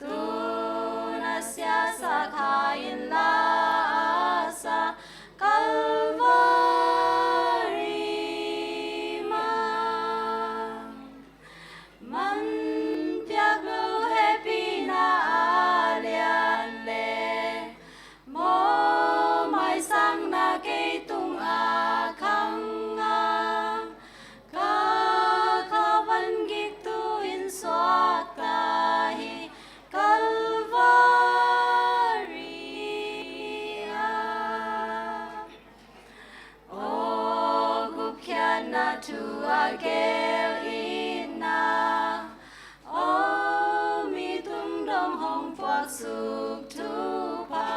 Tun a siasa kha in la a sa Calvary mah. Man piak lo hehpihna a lian le mawhmaisakna kei tungah khang a, ka kha van gik tu in suakta hi Calvary ah. Aw gupkhiatna thu a gel itna, aw mi tungdong hong puaksuk thupha,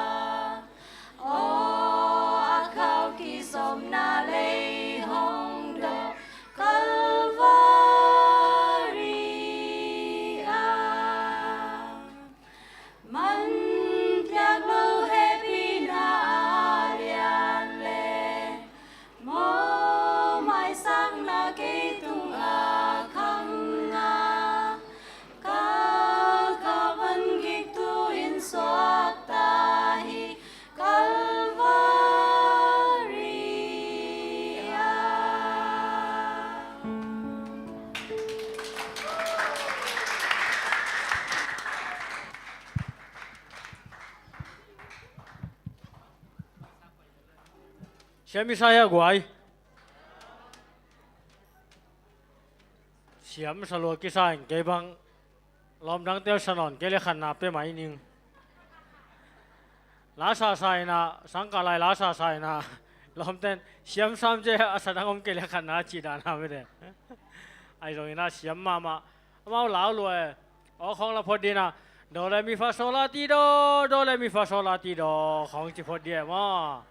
aw a khau kizopna lei hong dawk Calvary ah. Man piak lo hehpihna a lian le mawhmaisakna kei tungah khang a, ka kha van gik tu in suakta hi Calvary ah. Siam i sa hia guai? Siam sa lua kisa in kei bang lawm dangte sa nawn kei le khatna pe mai ning. La sa sa in ah, sangkah lai la sa sa in ah, lawmten siam sam cia a sa dang om kei le khatna cih dan a mite. Ahi zongin ah siam mahmah. Amau lau lua e. Aw khawng la phot ding a, do re mi fa so la ti do, do re mi fa so la ti do khawng ci phot ding e maw.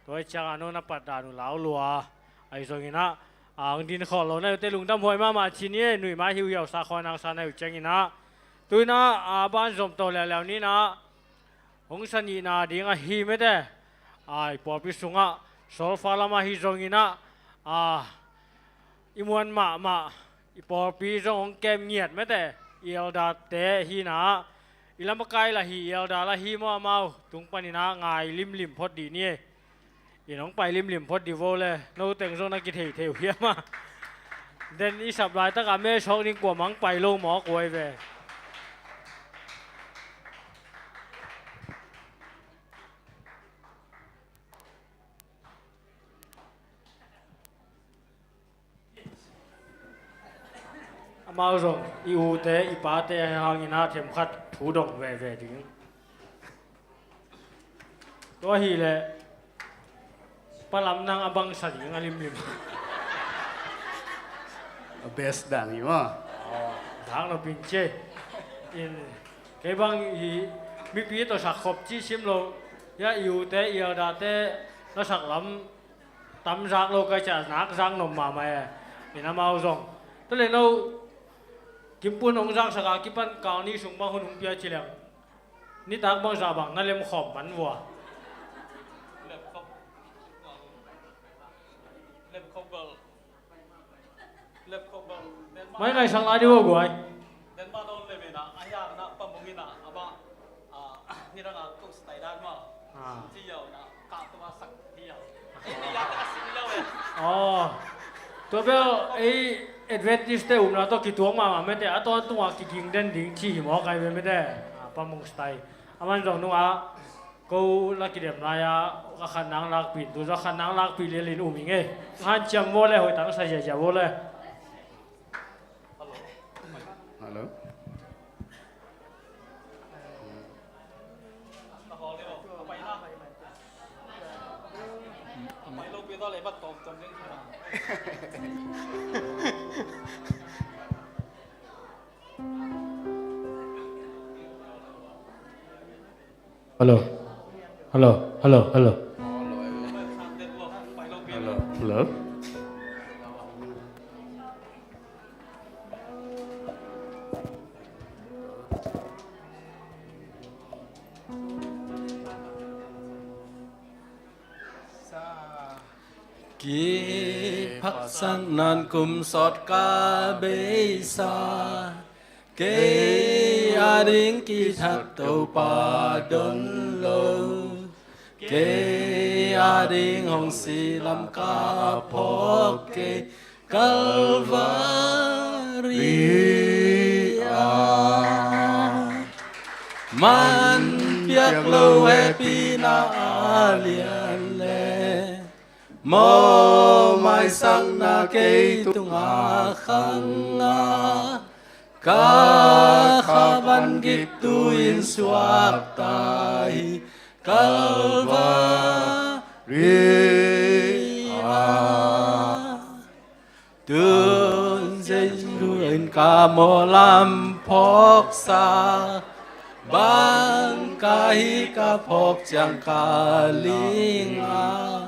Tua hi ciangah no na pat dan uh lau lua. Ahi zongin ah, ang din khawh lo na uh te lungdam huai mahmah ci ni e, nuih mai hi uh hiau sa khawi nang sa na uh ciangin ah. Tu in ah, a ban zom to leuleu ni in ah. Hong sa nihna ding ahi mete. Ai pawlpi sungah solfa lam ahi zongin ah, a, i muan mahmah, i pawlpi zong hong kem ngiat mete, i elderte hi in ah, i lamakai la hi, i elder la hi maw amau tung panin ah ngai limlim phot dih ni. I nong pai limlim phot dih vo le, no teng zong na kithei thei uh hiam a? Den i sap laitakah me sawk ding kuamah hong pai lo mawk uh ai ve. Amau zong i ute i pate hangin ah themkhat thu dong veve ding. Tua hi leh palam nang a bangsa ding a limlim. A best dan hi maw. Dang lo pin cie. In kei bang hi mipi tawh sak khop ci sim lo. Ya i ute i elderte na sak lam tam zak lo kai cia nak zak nom mahmah e. In amau zong tua le no kimpun hong zaksak a kipan kal ni sung bang hun hong pia ci leng. Nitak bang zah bang na lem khawm man vua. Mai ngaisang lai di vua guai. Aw. Tua bel ei Adventist te umna tawh kituak mahmah mete a tawntung a kiging den ding ci hi mawk ai ve mete. Pamung style. Aman zong nungah ko la kidem lai-a a khat nang lakpih, tu zong khat nang lakpih lel in um ing e. Hanciam vaw le, hoih tangsa ziazia vaw le. Hello. Hello. Hello, hello, hello. Hello, hello. Kiphaksakna kum sawt ka beisa, kei a ding kithat Topa don lo, kei a ding hong si lam ka phawk kei Kalvari ah. Man piak lo hehpihna a lian le, mawh maisakna kei tungah khang a, ka kha van gik tu-in suakta hi Kalvari ah. Tun Jesu in ka mawh lam phawksa, bang ka hih ka phawk ciang ka ling a,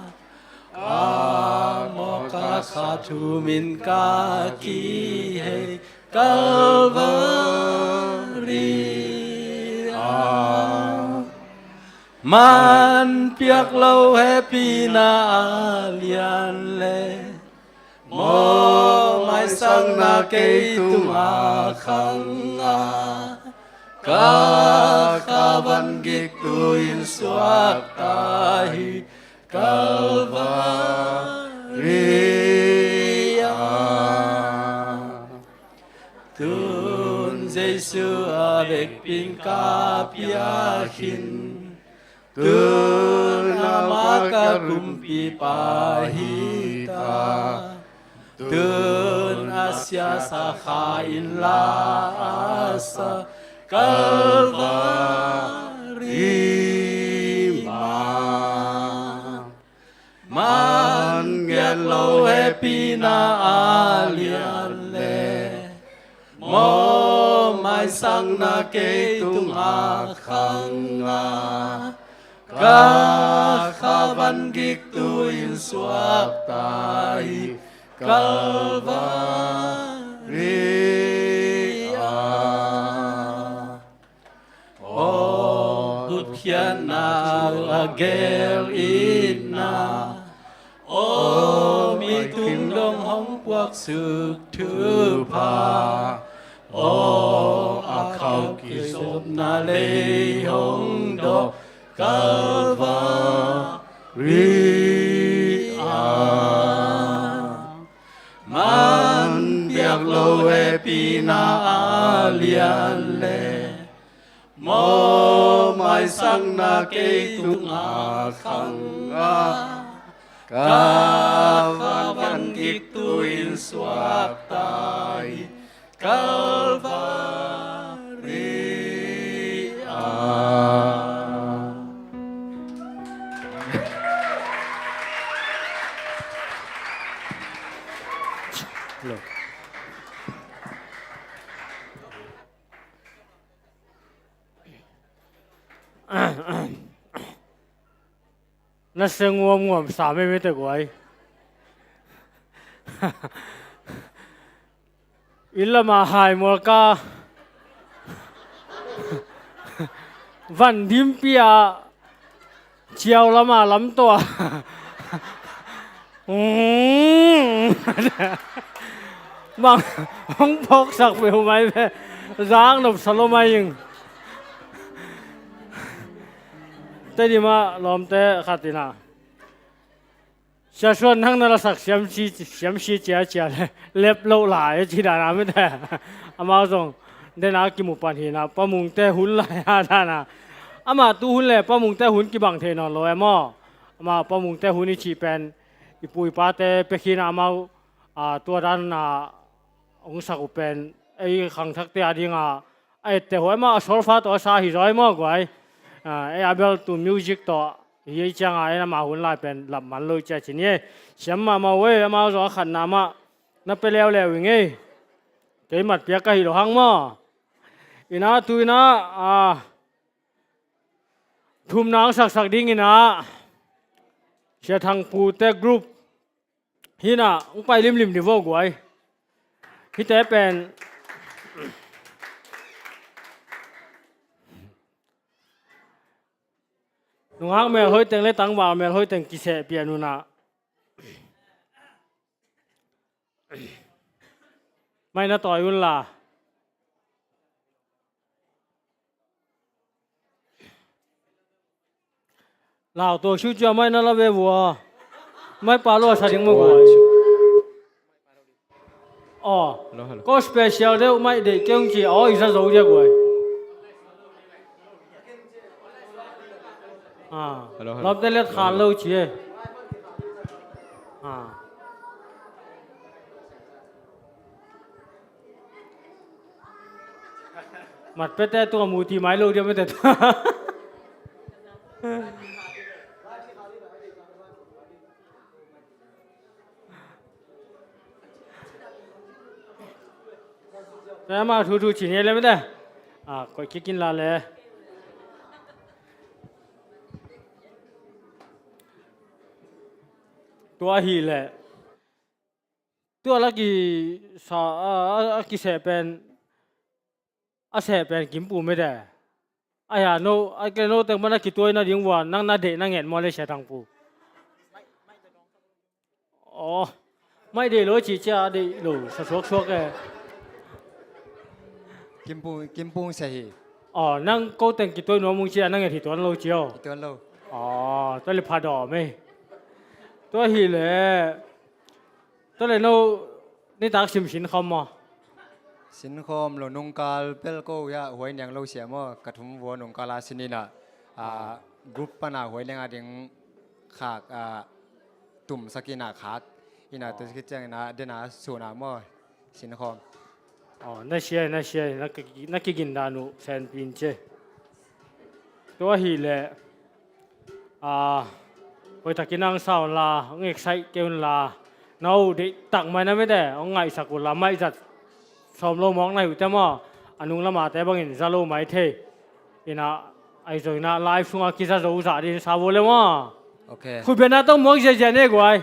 a mawh ka kha thum in ka kihei Kalvari ah. Man piak lo hehpihna a lian le, mawh maisakna kei tungah khang a, ka kha van gik tu-in suakta hi Kalvari ah. Tun Jesu a vekpi-in ka piak khin, tun amah ka kumpipa hi ta, tun a siasa kha in la a sa Kalvari mah. Man ngiat lo hehpihna a lian le, mawh maisakna kei tungah khang a, ka kha van gik tu-in suakta hi Kalvari ah. Aw hutkhiatna, a gel itna, aw mi tung dong hong puaksuk thupha, aw a khauh kizopna lei hong dawk Kalvari ah. Man piak lo hehpihna a lian le, mawh maisakna kei tungah khang a, ka kha van gik tu-in suakta hi Kalvari ah. Na seng nguamnguam sa mei mei te guai. Inn lamah hai mual ka, van dimpi ah ciau lamah lamtuah. Bang hong phawksak peuhmah hi ve. Zak nopsa lo mai ing. Tedim ah lawmte khat in ah, Sia Suan, nang na lasak siamsi, siamsi ciacia le lep loh lai a ci dan a mite. Amau zong dena kimu pan hi na, Pa Mungte hun lai a dana. Amah tu hun le Pa Mungte hun kibang thei nawn lo e maw. Amah Pa Mungte hun i cih pen i pu i pate pia khin a, amau, a, tua dana hong sak uh pen ei khangthakte a dinga a ette huai mah a solfa tawh a sa hi zaw e maw guai. A, ei a bel tu music tawh hi ei cianga en ama hun lai pen lam man lo i cia ci ni e. Siam mahmah uh e, amau zaw a khatna mah na pia leuleu ing ei. Kei mat piak ka hi lo hang maw. Ina tu ina, a, thumna ang saksak ding ina Sia Thang Pute group hina hong pai limlim ni vo guai. Hite pen nungak melhoih teng le tangval melhoih teng kiseh pian una. Mai na tawi un la. Lau to siu cia mai na la ve vua. Mai pa lo sa ding mo vua. Aw. Hello, hello. Ko special deuh mai deih keng ci aw i za zo dia guai. Ah. Hello, hello. Lawmte let khan lo ci e. Ah. Mat pete tua mu ti mai lo dia mete tua. Te ama thu thu cin he le mete. A, koih kikin la le. Tua hi le. Tua la ki sa, a, a, a kiseh pen, a seh pen Kimpu mete. A hia no, a kile no teng mana kituai na ding vua, nang na deih na ngen maw le Sia Thang Pu. Aw, mai deih lo ci cia deih lo, sa suak suak e. Kimpu, Kimpu seh hi. Aw, nang ko teng kituai nuam mung cia na nget hi tuan lo ci aw. Hi tuan lo. Aw, tua le pha dawm e. Tua hi le. Tua le no nitak sim sinkhawm maw? Sinkhawm lo, nungkal pel ko ya huai niang lo sia maw, ka thum vua nungkal a sin ina, a, group pana huai niang a ding khak, a, tum sak ina khak ina, tua khit ciang ina dena suna maw, sinkhawm. Aw, na sia, na sia, na ki, na kigin dan uh senpin ce. Tua hi le, a, hoihtakin ang sa un la, ang excite kei un la, na uh deih tak mai na mete, ang ngaihsak uh la, maizat sawm lo mawk na hi uh te maw, a nung lama te bangin za lo mai thei. Ina, ai zo ina, live sunga kiza zo zah din sa vua le maw. Ok. Khut bena tong muak ziazia ne guai.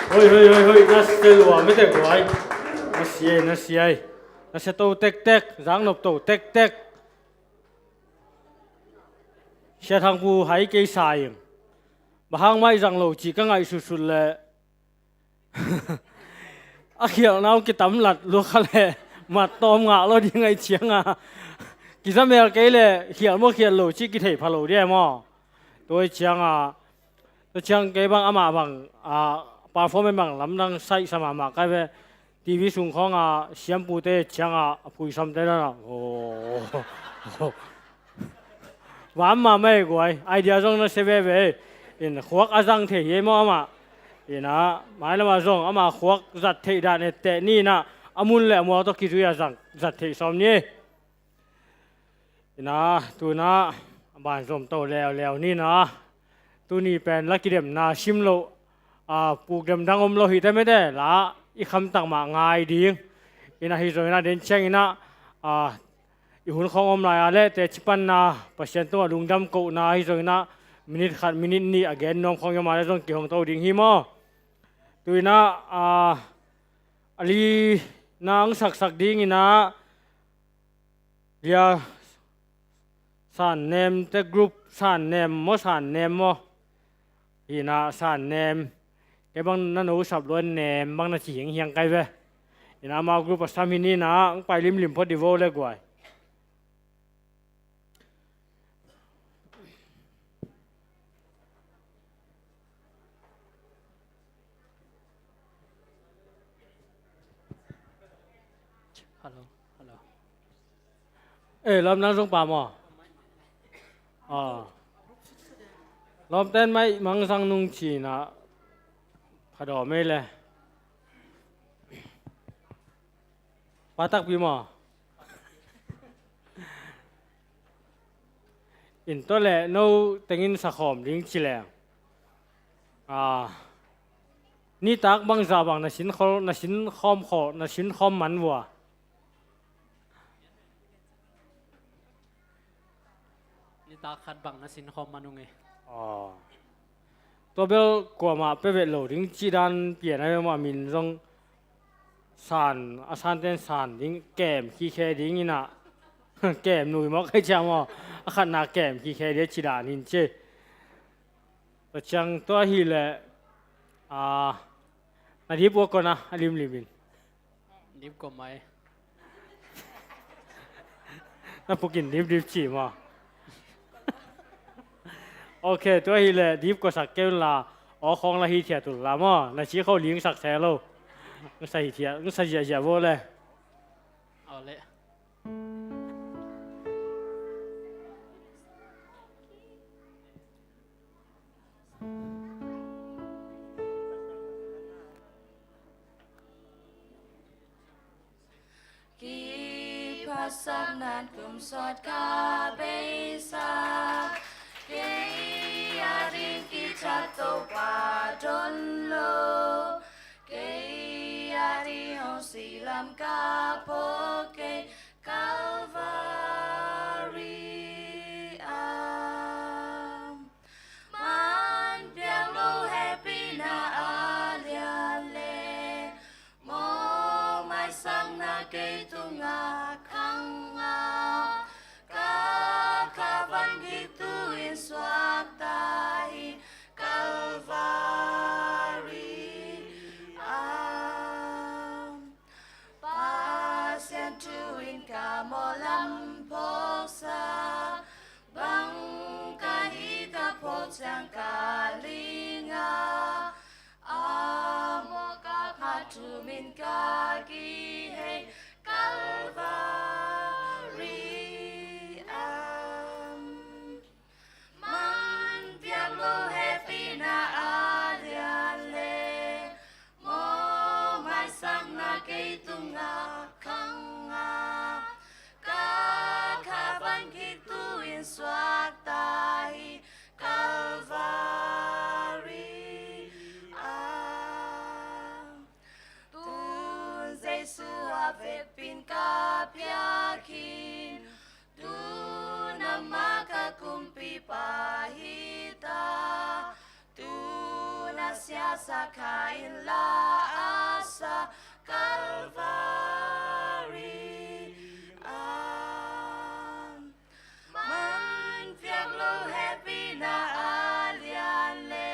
Hoi, hoi, hoi, hoi, na sia lua mete guai. Na sia, na sia. Na sia to tektek, zang nop to tektek. Sia Thang Pu hai kei sa ing. Bang hang mai zang lo ci ka ngaih sutsut le. A khialhna uh kitam lat lua kha le. Mat tawm ngah lo ding ai cianga. Kizamel kei le khial maw khial lo ci kithei pha lo dia maw. Tua cianga. Tua ciang kei bang amah bang, ah, performance bang lamdang saih sa mahmah kai ve. T V sung khawng a siampute cianga a phuisamte dan a. Oh. Vam mahmah e guai. Idea zong na sia veve. In khuak a zang thei hi e maw amah. Ina, mailamah zong amah khuak zat theih dan etteh ni ina, a mun le a mual tawh kizui a zang, zat theih sawm ni. Ina, tuna, a ban zom to leuleu ni ina. Tuni pen la kidemna sim loh, a, pukdem dang om lo hi te mete, la i khamtak mah ngai ding. Ina hi zong ina den ciang ina, a, i hun khawng om lai a le teci panna, Pasian tungah lungdam kohna hi zong ina, minit khat, minit nih a gen nuam khawng i om a le zong kihong to ding hi maw. Tu ina, a, a li na ang saksak ding ina, Lia San Nem te group San Nem maw, San Nem maw. Hi na San Nem. Kei bang na no sap luan Nem bang na ci hiang hiang kai ve. Hi na amau group a sam hi ni na ang pai limlim phot di vo le guai. Hello, hello. Eh, lawm nang zong pa maw? Ah. Lawm ten mai mang zang nung ci na pha daw mei le. Pa takpi maw? In tua le no tengin sakhawm ding ci leng. Ah. Nitak bangza bang na sin khol, na sin khawm khol, na sin khawm man vua. Nitak khat bang na sin khawm man ung e. Aw. Tua bel kuamah pia vet lo ding cih dan pian a, mah min zong san, a san ten san ding, kem khikhe ding ina. Kem nui mawk kai cia maw. A khatna kem khikhe ding cih dan hin ci. Tua ciang tua hi leh, a, na dip ua kona, a limlim in. Dip kua mai. Na pukin dip dip ci maw. Ok, tua hi leh dip kua sak keu la, aw khawng la hi thiat uh la maw. Na ci kho ling sak se lo. Ng sa hi thiat, ng sa ziahziah vo le. Aw le. Kiphasak nan kum sawt ka beisa, kei a ding kithat Topa don lo, kei a ding hong si lam ka phawk kei, Calvary ah. Man piang lo hehpihna a lian le, mawhmaisakna kei tungah khang a, ka kha van khik tu in suakta hi, Calvary ah. Pasian thu in ka mawh lam phawksa, bang ka hih ka phawk ciang ka ling a, a mawh ka khat thum in ka kihei, Calvary ah. Man piak lo hehpihna a lian le, mawhmaisakna kei tungah khang a, ka kha van khik tu in suakta hi, Calvary ah. Tun Jesu a vekpi in ka piak hi, tun amah ka kumpipa hi ta, tun a sia sa kha in la a sa Kalvari ah. Man piak lo hehpihna a lian le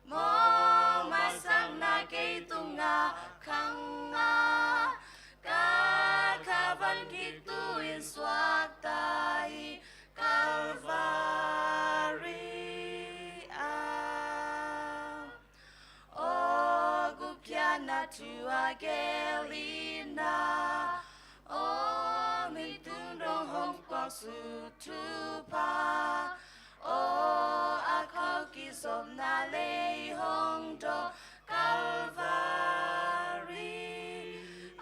mawh maisakna kei tungah khang a, ka kha van khiktu in suakta hi Kalvari ah. Aw gupkhiatna thu a gel in ah, aw min tung dong hong puaksuk thupha, aw a khau kizopna lei hong dawng Kalvari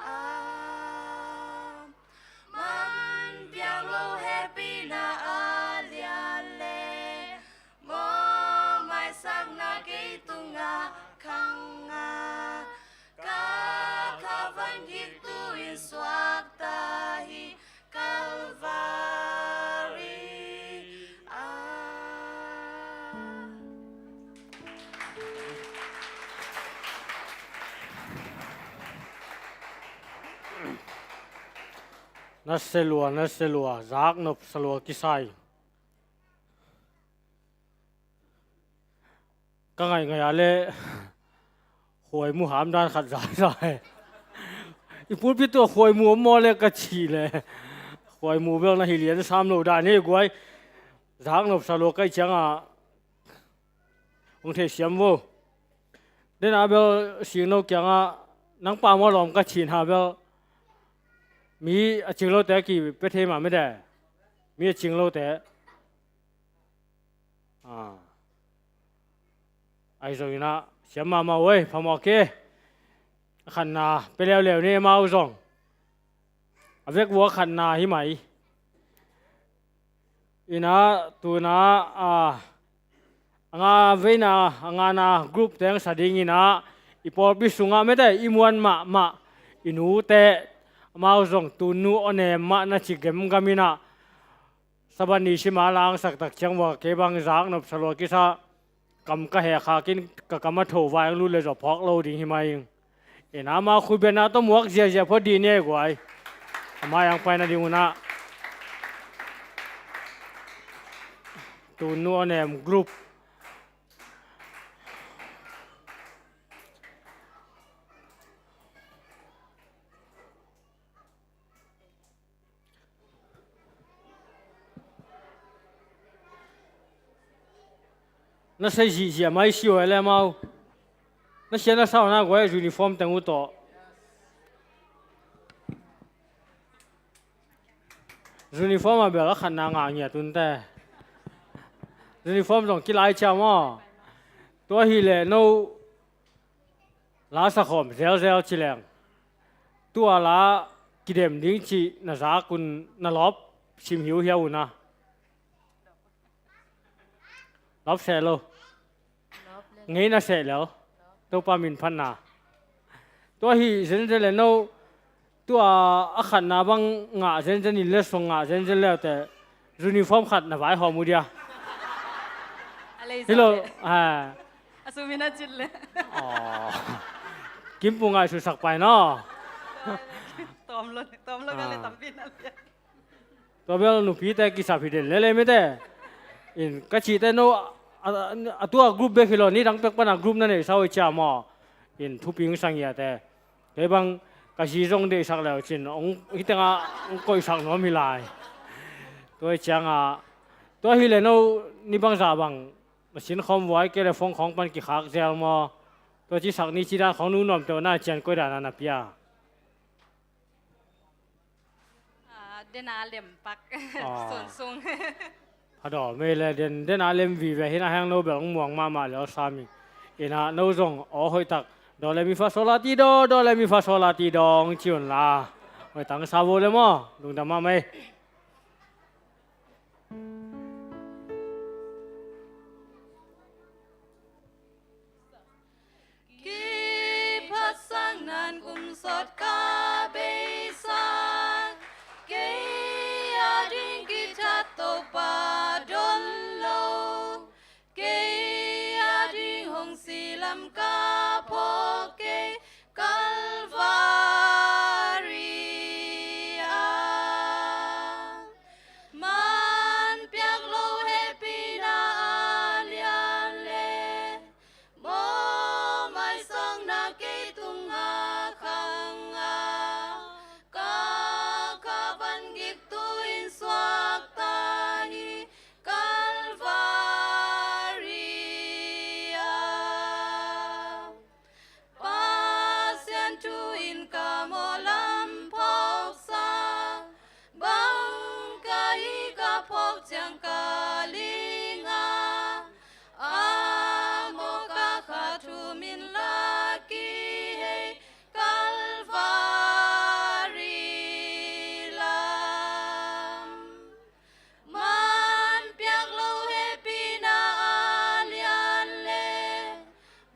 ah. Man piak lo hehpihna a lian le mawh maisakna kei tungah khang a, ka kha van khiktu in suakta hi Kalvari ah. Na se lua, na se lua, zaknop sa lua kisai. Ka ngaih ngaih a le khuaimu ham dan khat zahzah e. I pulpit tua khuaimu om maw le ka cih le khuaimu bel na hi lian sam lo dan hi guai. Zaknop sa lua kai ciangah hong theihsiam vo. Dena bel singno kiangah nang pa maw lawm ka cihna bel mi a cing lote kipia thei mah mede. Mi a cing lote. Ah. Ahi zongin ah siam mahmah uh ei, phamawh ke. A khatna pia leuleu ni amau zong. A vekvua khatna hi mai. Inah tuna a nga veina a ngana group teng sa dingin ah i pawlpi sungah mete i muan mahmah i nute amau zong tunu aw nem mah na ci gemgam inah Sabbath ni sima langsak tak ciang vua kei bang zaknop sa lua kisa. Kam ka heh khak in ka kam a tho vai ang lut le zaw phawk lo ding hi mai ing. Ina ma khuibenna tawh muak ziazia phot dih ni ei guai. A mai ang paina ding unah tunu aw nem group. Na sei zihziah mai si uh a le amau. Na sia na sau na guai uniform teng uh tawh. Uniform a bel a khatna ngah ngiat unte. Uniform zong kilai cia maw. Tua hi leh no la sakhawm zelzel ci leng. Tua la kidem ding cih na zak un na lawp sim hiuhiau un a. Lawp seh lo. Ngei na seh lel. Topa min phatna. Tua hi zenzen le no. Tua a khatna bang ngah zenzen in le song ngah zenzen leute. Uniform khat na vaihawm uh dia. A lei hi lo. Zah le. Ha. A sum in a cit le. Aw. Kimpu ngaihsutsak pai no. Tawm lo, tawm lo ka le tampi na le. Tua bel nupite kisap hi den lele mite. In ka cihte no a, a, a tua group bek hi lo, ni dang pek pana group na neihsa uh cia maw. In thupi hong sang ia te. Kei bang ka zi zong deihsak leu cin hong hi tengah hong koihsak nuam hi lai. Tua hi ciangah tua hi le no ni bangzah bang na sin khawm vuai kei le phone khawng pan kikhak zel maw. Tua cisak ni cidan khawng nu nuamteuh na cian koidan a na pia. Ah, dena lem pak. Ah. Sunsung. Phadaw mei le den, dena lem vive hi na heng no bel hong muang mahmah le aw sami. Ina no zong aw hoih tak. Do le mi fa so la ti do, do le mi fa so la ti do hong ci un la. Hoih tang sa vo le maw. Lungdam mahmah ei. Kiphatsak nan kum sawt ka beisak. Kei a ding kithat Topa don lo. Kei a ding hong si lam ka phawk kei Kalvari ah. Man piak lo hehpihna a lian le mawh maisakna kei tungah khang a, ka kha van gik tu in suakta hi Kalvari ah. Pasian thu in ka mawh lam phawksa, bang ka hih ka phawk ciang ka ling a, a mawh ka kha thum in la kihei Kalvari lam. Man piak lo hehpihna a lian le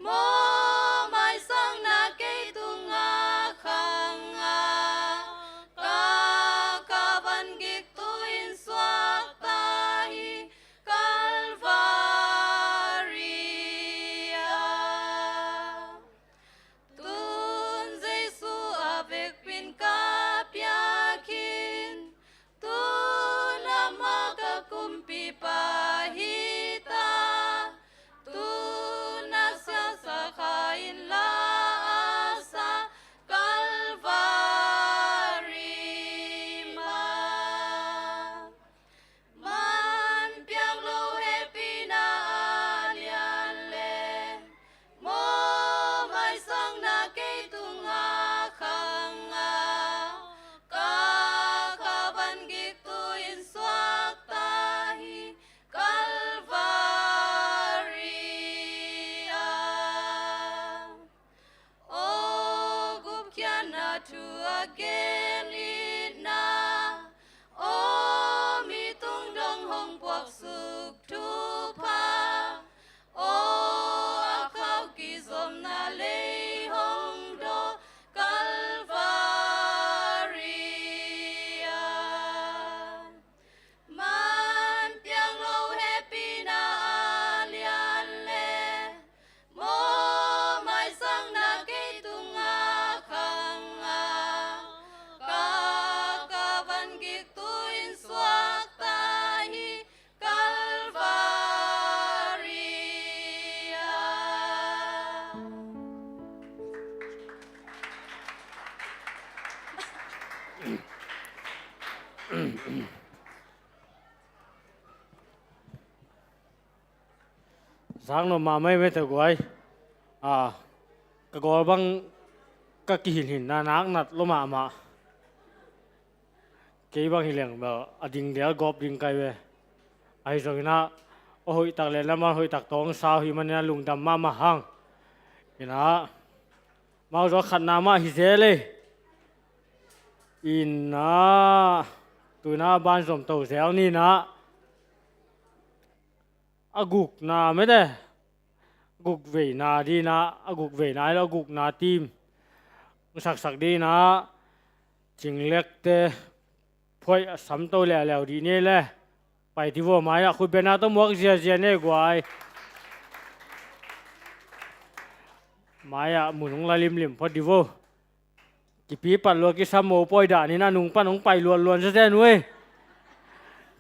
mawh maisakna kei tungah khang a, ka kha van gik tu in suakta hi Kalvari ah. Tun Jesu a vekpi in ka piak hi, tun amah ka kumpipa hi ta, tun a siangsa kha in la a sa Kalvari mah. Man piak lo hehpihna a lian le mawh maisakna kei tungah khang a, ka kha van gik tu in suakta hi Kalvari ah. Aw gupkhiatna thu a gen itna, aw mi tungdong hong puaksuk thupha, aw a khauh kizopna lei hong dawk Kalvari ah. Man piak lo hehpihna a lian le mawh maisakna kei tungah khang a, ka kha van gik tu in suakta hi Kalvari ah. Zak nop mahmah ei mete guai. A, ka gawl bang ka kihinhinna nak nat lo mahmah. Kei bang hi leng bel a ding del gawp ding kai ve. Ahi zongin ah a hoihtak le lamah hoihtak tawng sau hi manin a lungdam mahmah hang. Inah mau zaw khatna mah hi zel ei. Inah tuinah banzom to zel ninah a gukna mete, a guk veina dinah, a guk veina ilo a gukna team hong saksak dinah Cinglekte phuaih a samto leuleu dih ni le. Pai ti vo, mai-ah khut bena tawh muak ziazia ne guai. Mai-ah mun hong la limlim phot di vo. Kipi pat lua kisam mopawi dah ni na nung pan hong pai luanluan sese nuai.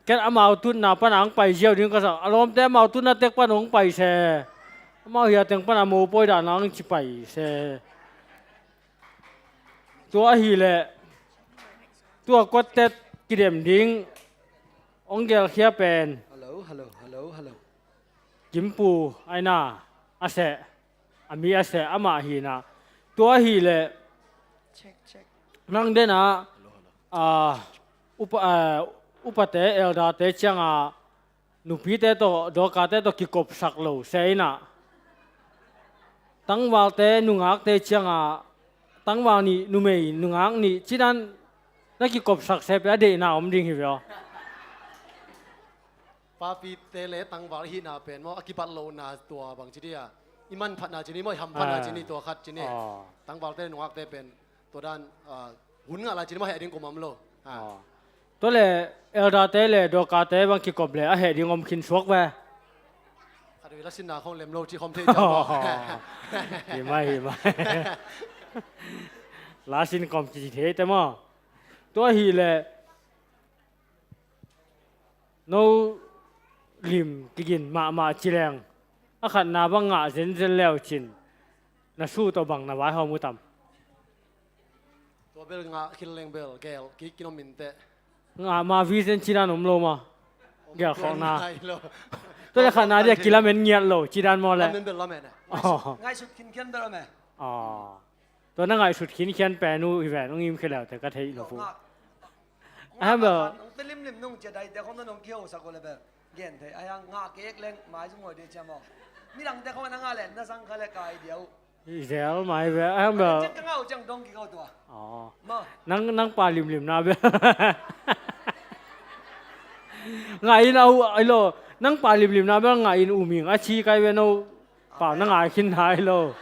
Ken amau tutna pana hong pai ziau ding ka sa, a lawmte amau tutna tek pana hong pai se. Amau hia teng pana mopawi dahna hong ci pai se. Tua ahileh tua kuatet kidem ding hong gelkhia pen. Hello, hello, hello, hello. Kimpu aina a seh, a mi a seh amah hina. Tua ahileh nang dena, a, upa, a, upate, elderte cianga nupite tawh, dawkate tawh kikopsak lo se inah. Tangvalte, nungakte cianga tangval nih, numei nungak nih cidan na kikopsak se pe a deihna om ding hi ve aw. Papite le tangval hihna pen maw, a kipat lohna tua bang ci dia. I manphatna ci ni maw, i hamphatna ci ni, tua khat ci ni. Tangvalte nungakte pen tua dan, a, hun ngah lai ci ni maw, heh ding kum om lo. Tua le elderte le dawkate bang kikop le a heh ding om khin suak ve. Lasinna khong lem lo ci khom thei ciang maw? Hi mai, hi mai. Lasin khom kici thei te maw? Tua hi leh no lim kigin mahmah ci leng a khatna bang ngah zenzen leu cin na su tawh bang na vaihawm uh tam? Tua bel ngah khin leng bel gel kik kinom in teh. Ngah ma vision ci dan om lo ma. Gel khawhna. Tua le khatna dia kilamen ngiat lo ci dan maw le? Lamen bel lamen e. Ngaihsut khinkhian bel om e. Tua na ngaihsut khinkhian pen uh hi ven, ong im khia leu te ka theih lo pu. Ngah. A hang bel. Ong te limlim nung cia dai te khong na nong kihousak uh le bel gen thei. A hang ngah kek leng mai zung hoi dia cia maw. Midang te khong na ngah le na sang kha le kai dia uh. Zel mai ve, a hang bel. Ka ngau ciang dong kiko tua. Nang, nang pa limlim na bel. Ngah in a uh, ai lo. Nang pa limlim na bel ngah in uming a ci kai ve no. Pa na ngai khin nai lo.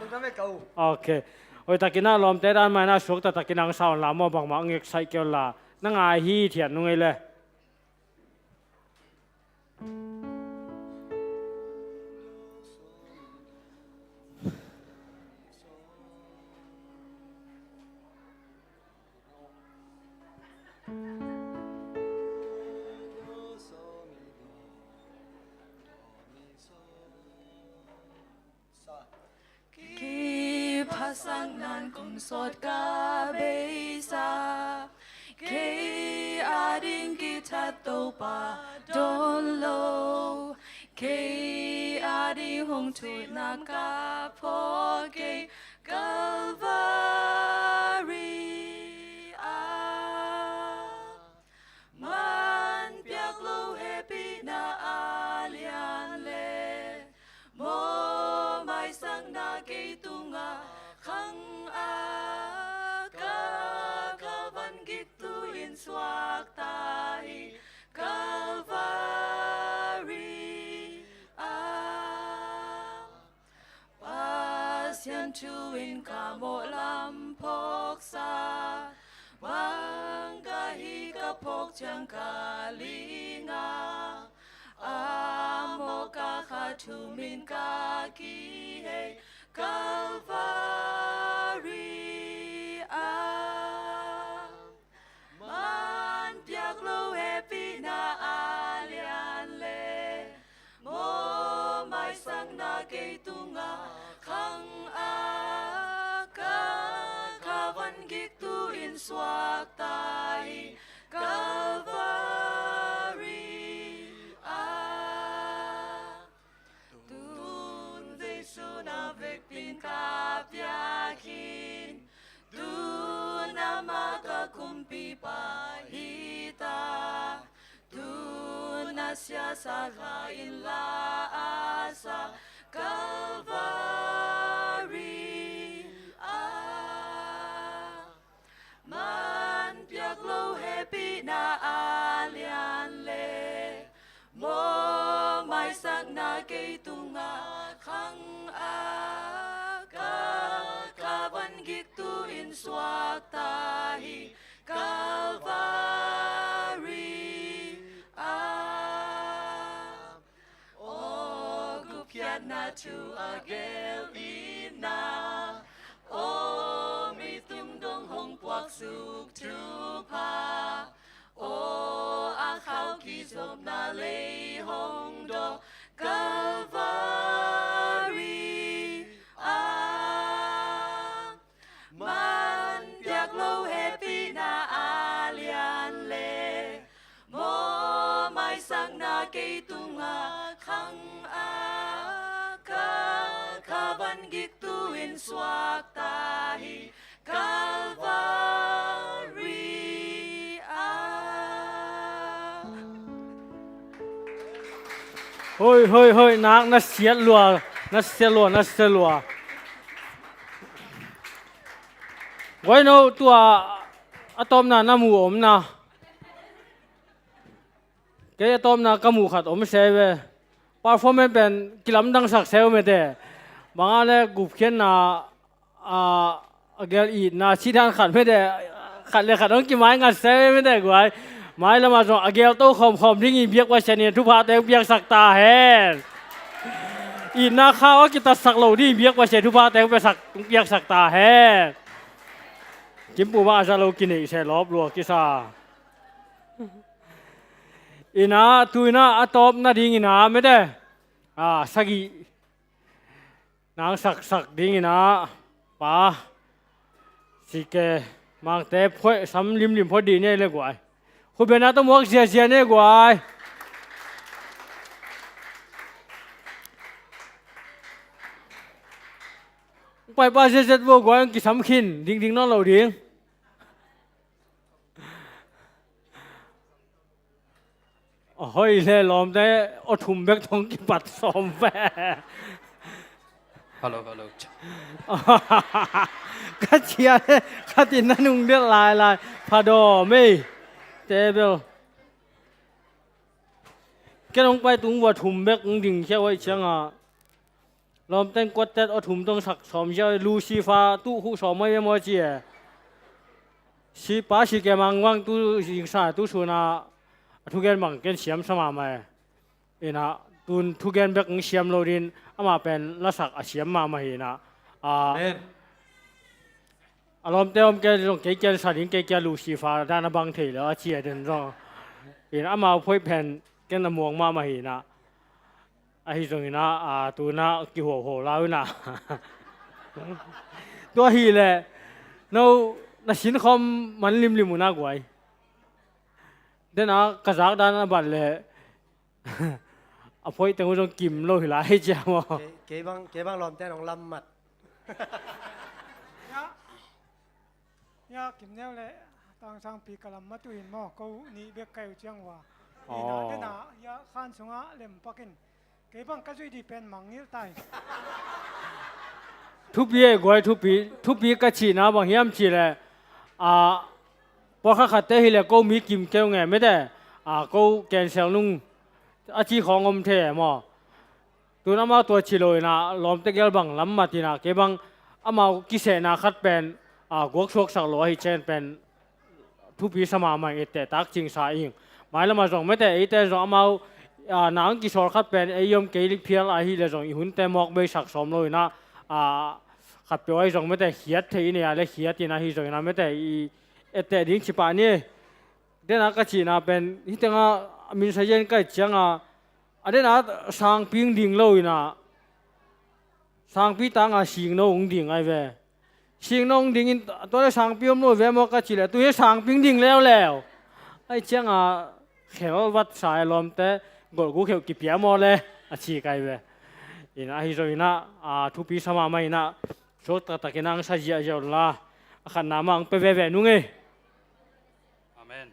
Lungdam e ka u. Ok. Oi, takin a lawmte dan mai na suak ta takin ang sawn la maw bangmah ngek saih keu la. Na ngai hi thiat nung ei le. Kiphasak nan kong sawt ka beisa. Kei ading kithat Topa don lo. Kei ading hong thuitna ka phawk kei Calvary ah. Man piak lo hehpihna a lian le mawhmaisakna kei tungah khang a, ka kha van gik tu in suakta hi Calvary ah. Pasian thu in ka mawh lam phawksa, bang ka hi ka phawk ciang ka linga, a mawh ka kha thum in ka kihei Calvary ah. Man piak lo hehpihna a lian le mawhmaisakna kei tungah khang a, ka kha van gik tu in suakta hi Calvary ah. Tun Jesu na vekpi in ka piak khin, tun amah ka kumpipa hi ta. Tun a siasa kha in la a sa Calvary ah. Man piak lo hehpihna a lian le mawhmaisakna kei tungah khang a, ka kha van gik tu in suakta hi Calvary ah. Aw gupkhiatna thu a gel itna, aw mi tungdong hong puaksuk thupha, aw a khau kizopna lei hong dawk Calvary ah. Man piak lo hehpihna a lian le mawhmaisakna kei tungah khang a, ka kha van gik tu in suakta hi Calvary ah. Hoi, hoi, hoi, nak na siat lua, na siat lua, na siat lua. Guai no tua a tawpna na mu om na. Kei a tawpna ka muh khat om se ve. Performance pen kilamdangsak se uh mete. Bang a le gupkhiatna a gel itna ci dan khat mete. Khat le khat hong kimai ngat se ve mete guai. Mai lamah zong a gel to khawmkhawm ding i biak Pasian in thupha teng piaksak ta hen. Itna khau a kitatsak lo ding biak Pasian thuphate hong piaksak, hong piaksak ta hen. Kimpu mah a za lo kineih seh lawp lua kisa. Ina, tu ina a tawp nading ina mete. A, sagih nang saksak ding ina pa sike mangte phoih sam limlim phoih dih ne le guai. Khubena tawh muak ziazia ne guai. Paipa ziazia vo guai, ang kisam khin dingding nawn lo ding. A hoi le lawmte aw thum bek thong kipat sawm ve. Hello, hello. Ka cia le khatin na nung det lailai. Phadawm ei. Te bel. Ken hong pai tung vua thum bek hong ding khia hoih cianga. Lawmten kuattet aw thum tong sak sawm zia Lucifer tuh huh sawm mai maw ci e. Si pa si ke mangwang tu zingsa tu suna a thugen bang ken siam sa mahmah e. Ina tun thugen bek ng siam lo din ama pen lasak a siam mahmah hi ina. A, a lawmte om ke zong kei kian sa ding kei kia Lucifer dan a bang thei lo a ci a den zong. Ina ama phoih pen ken a muang mahmah hi ina. Ahi zongin a, a, tuna kihuauhuau lau ina. Tua hileh no na sinkhawm man limlim una guai. Dena ka zak dan a bat leh a phoih teng uh zong kim lo hi lai cia maw. Kei, kei bang, kei bang lawmte nong lammat. Ya, kim neu le tang sangpi ka lam matu in maw, ko nih bek kai uh ciang ua. Ina dena ya khan sunga lem pakin. Kei bang ka zui di pen mangngilh tai. Thupi e guai, thupi, thupi ka cihna bang hiam cih le, a, pawlkhat khatte hileh ko mi kim keu nge mete, a, ko cancel nung a ci khawng om thei e maw. Tun amau tua ci lo ina lawmte gel bang lam mat ina kei bang amau kisehna khat pen, a, guak suaksak lo ahi cen pen thupi sa mahmah ing, etteh tak cingsa ing. Mailamah zong mete eite zong amau, a, nang kisawl khat pen ei om kei phial ahi le zong i hunte mawk beisak sawm lo ina, a, khatpeuh ahi zong mete khiat thei ina le khiat ina hi zong ina mete i etteh ding cipah ni. Dena ka cihna pen hitenga minsa yen kai cianga a dena sangpi ing ding lo ina sangpi tanga singno ung ding ai ve. Singno ung dingin tua le sangpi om lo ve maw ka cih le tu hi sangpi ing ding leuleu. Ai cianga khelvat sa e lawmte golhgu kheuh kipia maw le a ci kai ve. Ina ahi zo ina, a, thupi sa mahmah ina suak taktakin ang sa ziahziah unla a khatna mah ang pe veve nung e. Amen.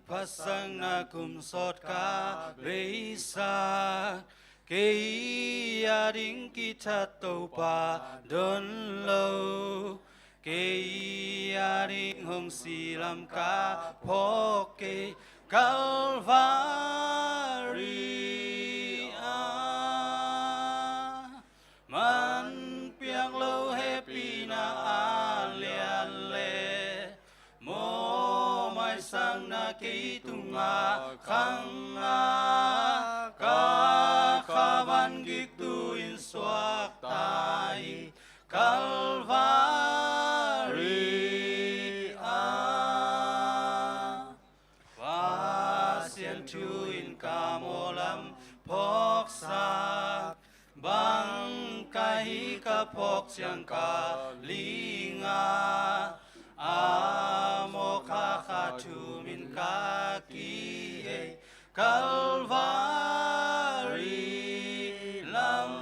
Kiphatsakna kum sawt ka beisak, kei a ding kithat Topa don lo. Kei a ding hong si lam ka phawk kei Kalvari ah. Man piak lo hehpihna a lian le mawhmaisakna kei tungah khang a, ka kha van gik tu in suakta hi Kalvari ah. Pasian thu in ka mawh lam phawksak, bang ka hi ka phawk ciang ka ling a, a mawh kha kha thum in ka kihei Kalvari lam.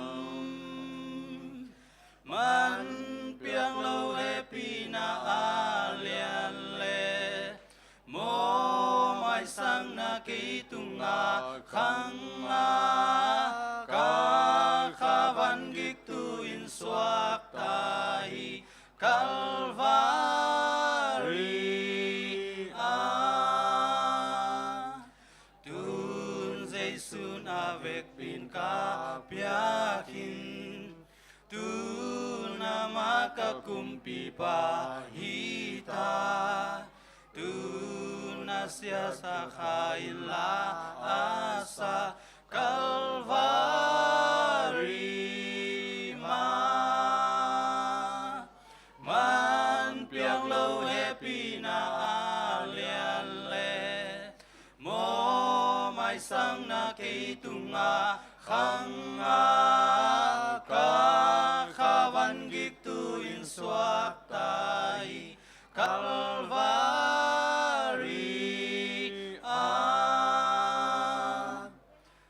Man piak lo hehpihna a lian le mawhmaisakna kei tungah khang a, ka kha van gik tu in suakta hi Kalvari ah. Tun Jesu'n a vekpi in ka piak in, tun amah ka kumpipa hi ta. Tu na siasa kha in la a sa Kalvari ma man piang lo hehpihna a lian le mawh maisangna kei tungah khang a ka kha van giktu in suakta hi Kalvari ah.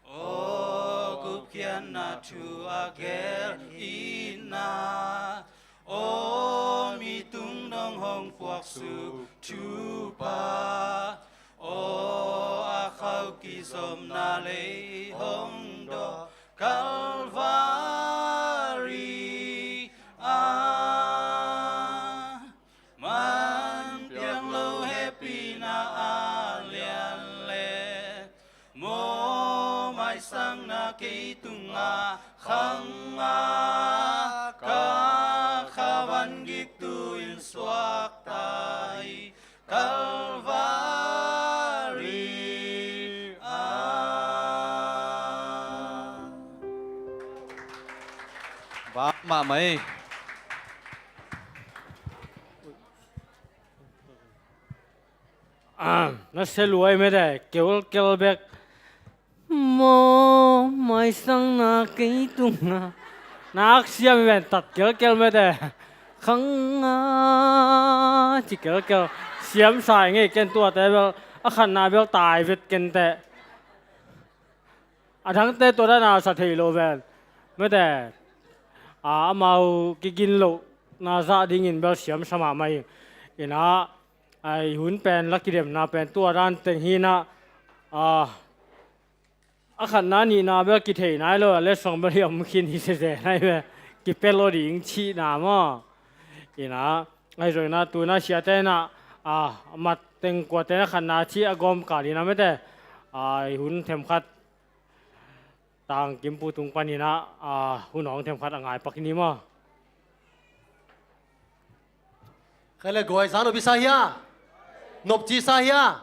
Aw gupkhiatna thu a gel itna, aw mi tungdong hong puaksuk thupa, aw a khau kizopna lei hong dawh Kalvari ah. Man piang lo hehpihna a lian le mawh maisangna kei tungah khang a ka kha van giktu in suakta hi Kalvari ah. Bang mahmah ei. Ah, na se luai mede, keulkel bek. Mawh maisangna kei tungah. Na aksiam ven tat keulkel mede. Khang a ci keulkel. Siam sa ngei ken tuate bel. A khatna bel tai vet kente. A dangte tua dana sa thei lo ven. Mede. A amau kigin lohna zah dingin bel siam sa mahmah hi. Ina, a i hun pen la kidemna pen tua dan teng hi na, a, a khatna nihna bel kithei nai lo a, letsong bel hi om khin hi sese nai ve. Kipia lo ding cihna maw. Ina, ahi zong ina tuna siate na, a, mat teng kuate na khatna cih a gawm kal ina mede. A, i hun themkhat Tangkimpu tung panin ah, a, hun hong themkhat a ngaipak ni maw? Khaile guai, za nop i sa hia? Nopci sa hia?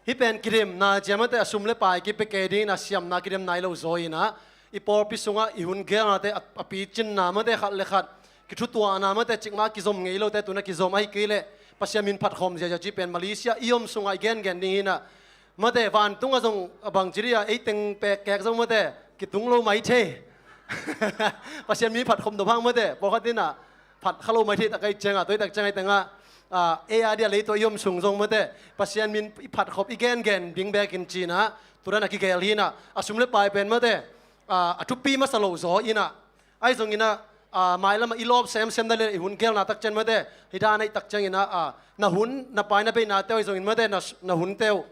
Hih pen kidemna ciamate a sum le pai kipia kei dingin a siamna kidemna i lo zaw inah, i pawlpi sungah i hun gelnate a, a picinna mate khat le khat, kithutuahna mate cikmah kizom ngei lote tuna kizom ahi kei leh Pasian min phatkhawm ziazia ci pen Malaysia i om sungah i gengen ding hinah, mate, vantungah zong a bangci dih a, ei teng pek kek zong mate, kitung lo mai thei. Pasian mi phatkhop nop hang mate, pawlkhat inah phat kha lo mai thei tak ahi ciangah, tua hi tak ciangah, ei tengah, a, ei a dia lei tua i om sung zong mate, Pasian min i phatkhop i gengen ding bekin cinah, tudan a kigel hinah, a sum le pai pen mate, a, a thupi masa lo zaw inah, ahi zonginah, a, mailamah i lawp semsem na le i hun gelna tak ciang mate, hi dan ahi tak cianginah, a, na hun, na pai na beinate ahi zongin mate, na, na hunte uh.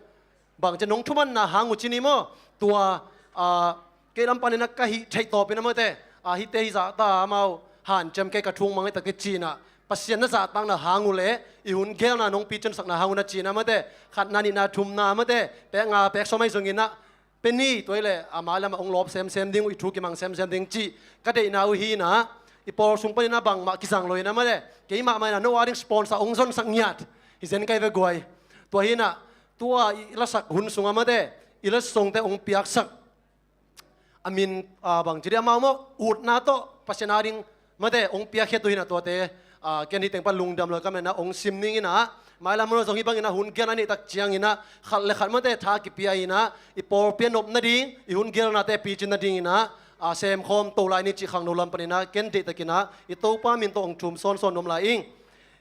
Bang cian nong thumanna hang uh ci ni maw? Tua, a, kei lam panin a ka hih theih tawpin a mate, a, hihte hi zahta amau hanciam kei ka thung mang hi tak hi cinah, Pasian na zahtakna hang uh le i hun gelna nong piciansakna hang uh na cinah mate, khatna nihna thumna mate, pek nga pek sawm ahi zonginah, pe ni tua hi leh a mailamah hong lawp semsem ding uh, i thu kimang semsem ding cih ka deihna uh hinah, i pawl sung paninah bangmah kizang lo hinah mate, keimah mah inah no a ding sponsor hong zonsak ngiat hi zen kai ve guai. Tua hinah, tua i lasak hun sungah mate, i lasongte hong piaksak, a min, a, bangci dih amau maw, utna tawh Pasian a ding mate hong piakkhiat uh hinah tuate, a, ken hi teng pan lungdam lo ka menah hong sim ning inah, mailam hun zong hi banginah hun gelna nih tak cianginah khat le khat mate tha kipia inah, i pawlpi a nop nading, i hun gelnate picin nadinginah, a, semkhawm to lai ni cih khangno lam paninah ken deihtakinah i Topa min tawh hong thum sawnsawn nuam lai ing.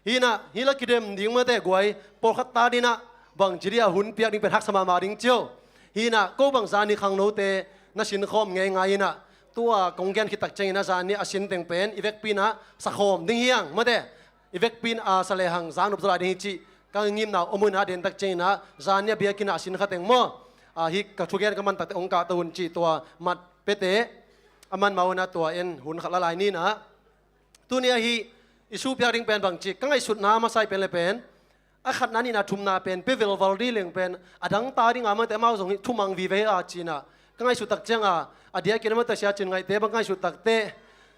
Hinah, hih la kidem ding mate guai, pawlkhat ta dinah, bangci dih a hun piak ding pen haksa mahmah ding cio. Hinah, ko bang zani khangnote na sinkhawm ngeingai inah, tua kong gen khit tak cianginah zani a sin teng pen i vekpi inah sakhawm ding hiang mate, i vekpi inah sa lehang za nop zaw lai ding hi cih ka ngimna uh om uh inah, den tak cianginah zani a biakinn ah a sin kha teng maw, a, hih ka thugen ka man takte hong kahto un cih tua mat pete a man mah uh inah tua en hun khat la lai ninah. Tuni ahi i supiak ding pen bangci, ka ngaihsutna a masa i pen le pen, a khatna nihna thumna pen pe velval dih leng pen, a dangta dinga mate amau zong hi thumang vive a cinah, ka ngaihsut tak cianga, a diakin a mate sia cin ngaihte bang ngaihsut takte,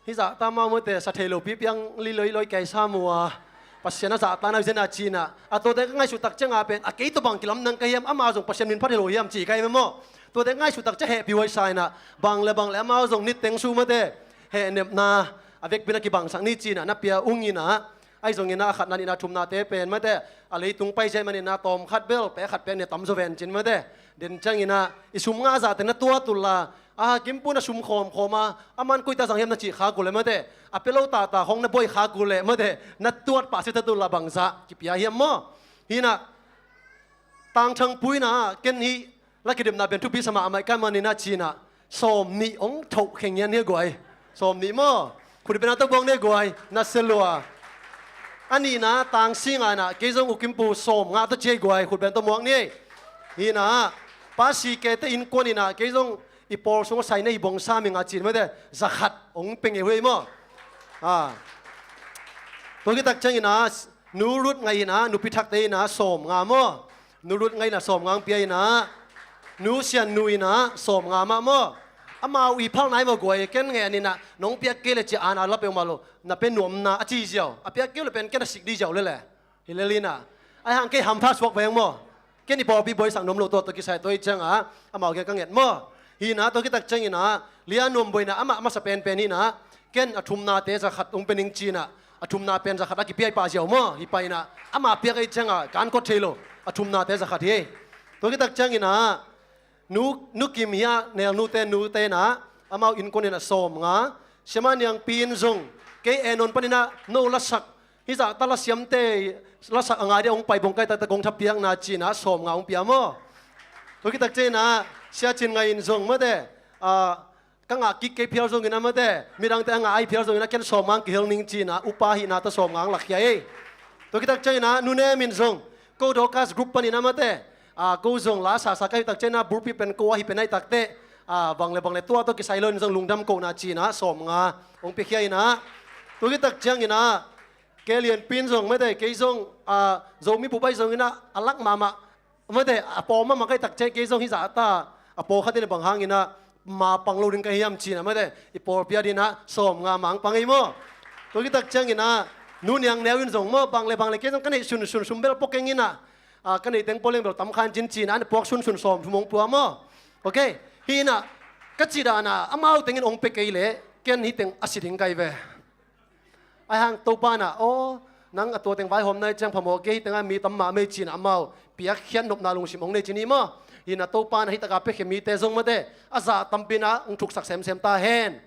Hih zahta amau mate sa thei lo pipiang li loiloi kei sa mua. Pasian a zahta na uh zen a ci-in ah, a tuate ka ngaihsut tak ciangah pen a kei tawh bang kilamdang ka hiam, amau zong Pasian min phat hi lo hiam ci ka hiam maw. Tuate ka ngaihsut tak ciang hehpih huai sa in ah, bang le bang le amau zong nitteng su mate hehnepna a vekpi-in ah kibangsak ni ci-in ah na pia ung in ah, ahi zongin ah a khatna nihna thumnate pen mate a leitung pai ziai manin ah tawm khat bel pek khat pek nih a tam zaw ven ci-in mate, den ciangin ah i sum ngah zahte na tuat un la, a Kimpu na sum khawmkhawm a, aman koi ta zang hiam na cih khak uh leh mate, a pia lo tata hong na buai khak uh leh mate, na tuat pah sitat un la bangzah kipia hiam maw. Hi in ah Tang Thang Pu in ah ken hih la kidemna pen thupi sa mahmah ka hi manin ah ci-in ah sawm nih hong thoh khe ngian hi guai. Sawm nih maw. Khut beng a tawh muak ni guai, na se lua. A nihna Tang Sing in ah kei zong U Kimpu sawm nga tawh ci hi guai, khut beng a tawh muak ni. Hi in ah Pa Si Ke te innkuan in ah kei zong i pawl sung a sai na hi bong sa ming a ci-in mate za khat hong pia ngei uh hi maw. Ah. Tua khit tak ciangin ah Nu Ruth Ngaih in ah, Nu Pi Thakte in ah sawm nga maw. Nu Ruth Ngaih in ah sawm nga hong pia in ah, Nu Sian Nu in ah sawm nga mah maw. Amau i phal nai maw guai, ken ngen in ah nong piak kei leh ci-in ah la peuhmah lo, na pia nuamna a ci ziau, a piak kei uh leh pen ken a sik dih ziau lel e. Hi lel in ah, ahi hang kei hampha suak veng maw. Ken i pawlpi buaisak nuam lo, tua tawh kisai tua hi ciangah amau kiang ka nget maw. Hi in ah tua khit tak ciangin ah Lia Nuam Buai in ah amah masa penpen hi in ah, ken a thumnate za khat hong pia ning ci-in ah, a thumna pen za khat a kipia hi pah ziau maw. Hi pah in ah amah piak ahih ciangah kan kawt thei lo, a thumnate za khat hi. Tua khit tak ciangin ah Nu, Nu Kim hi a, Nel nute nute in ah amau innkuan in ah sawm nga. Siama Niang Pi in zong kei Enon panin ah no lasak, hih zahta lasiamte lasak a ngai ding a hong pai bong ka hih takte kong thapiakna ci-in ah sawm nga hong pia maw. Tua khit tak ciangin ah Sia Cin Ngaih in zong mate, ah, ka ngah kik kei phial zongin ah mate, midangte a ngah ahi phial zongin ah ken sawm nga hong kihel ning ci-in ah upa hihna tawh sawm nga hong lakkhia hi. Tua khit tak ciangin ah Nu Nem in zong ko Dorcas group panin ah mate, ah, ko zong la sasa ka hih tak ciangin ah bulpi pen ko ahi pen ahih takte, ah, bang le bang le tua tawh kisai lo in zong lungdam kohna ci-in ah sawm nga hong piakhia in ah. Tua khit tak ciangin ah Ke Lian Pi in zong mate, kei zong, ah, Zomi bup ahi zongin ah a lak mahmah mate, a pawm mahmah ka hih tak ciang kei zong hih zahta a pawlkhat in ah bang hangin ah ma pang lo ding ka hiam ci-in ah mate, i pawlpi adingin ah sawm nga mah hong pia hi maw. Tua khit tak ciangin ah Nu Niang Neu in zong maw, bang le bang le kei zong ka neih sunsun, sum bel pua keng in ah, ah, ka neih teng pua leng bel tam kha in cin ci-in ah an puak sunsun sawm thum hong pua maw. Ok. Hi in ah ka cih dan ah amau tengin hong pia kei leh ken hih teng a si ding ka hi ve. Ahi hang Topa in ah, aw, nang a tua teng vaihawm na hih ciang phamawh kei, hih tengah mi tam mahmah hi ci-in ah amau piakkhiat nopna lungsim hong nei ci-in hi maw. Hi in ah Topa in ah hih takah piakhia mite zong mate, a zah tampi in ah hong thuksak semsem ta hen.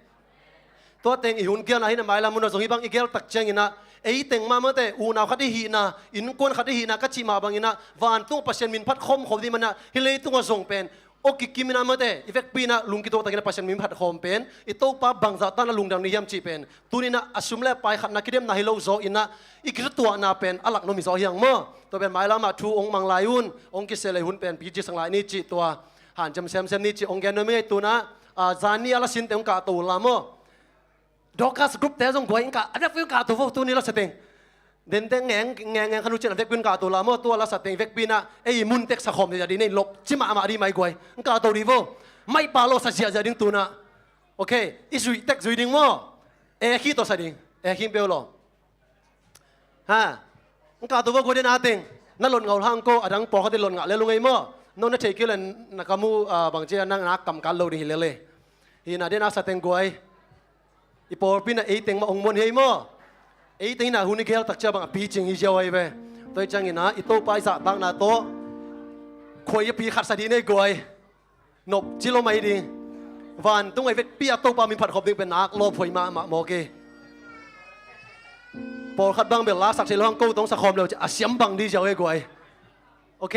Tua teng i hun gelna hi in ah, mailam hun ah zong hih bang i gel tak ciangin ah, ei teng mah mate, unau khat i hihna, innkuan khat i hihna ka cih mah bangin ah vantung Pasian min phat khawmkhawm ding manin ah hih leitungah zong pen aw kikim in ah mate, i vekpi in ah lungkituak takin ah Pasian min phat khawm pen i Topa bangzah tan a lungdam ni hiam cih pen tuni in ah a sum le pai khatna kidemna hi lo zaw in ah i kithutuahna pen a lak nuam hi zaw hi hang maw. Tua pen mailam ah thu hong mang lai un, hong kisia lai hun pen pici sang lai ni cih, tua hanciam semsem ni cih hong gen nuam ing ei. Tu in ah, ah, zan ni a la sinte hong kahto uh la maw. Dorcas group te zong guai, hong kah, a vekpi hong kahto vo, tuni la sa teng. Dente ngeng ngeng ngeng kha nu cin a vekpi hong kahto la maw, tua la sa teng vekpi in ah ei mun tek sa khawm ding a ding, nei lop ci mahmah ding mai guai. Hong kahto ding vo. Mai pa lo sa ziahziah ding tu in ah. Ok, i zuih tek zuih ding maw. E khi tawh sa ding. E khi peuh lo. Ha. Hong kahto vo guai, den a teng. Na lot ngau hang ko, a dang pawlkhat in lot ngah lel ung ei maw. No na theih kei leh na kam uh, ah, bangci a na, na kamkal lo ding hi lel e. Hi in ah den a sa teng guai. I pawlpi in ah ei teng mah hong muan hi ei maw. Ei teng in ah hun i gel tak ciang bang a picing hi ziau ahi ve. Tua hi ciangin ah i Topa i zahtakna tawh khuai a pi khat sa ding nei guai. Nop ci lo mai ding. Vantung a i vekpi a Topa min phat khawm ding pen nak lawphuai mahmah mawk hi. Pawlkhat bang bel la sak thei lo hang, ko tawh hong sa khawm lo ci a siam bang ding ziau ei guai. Ok,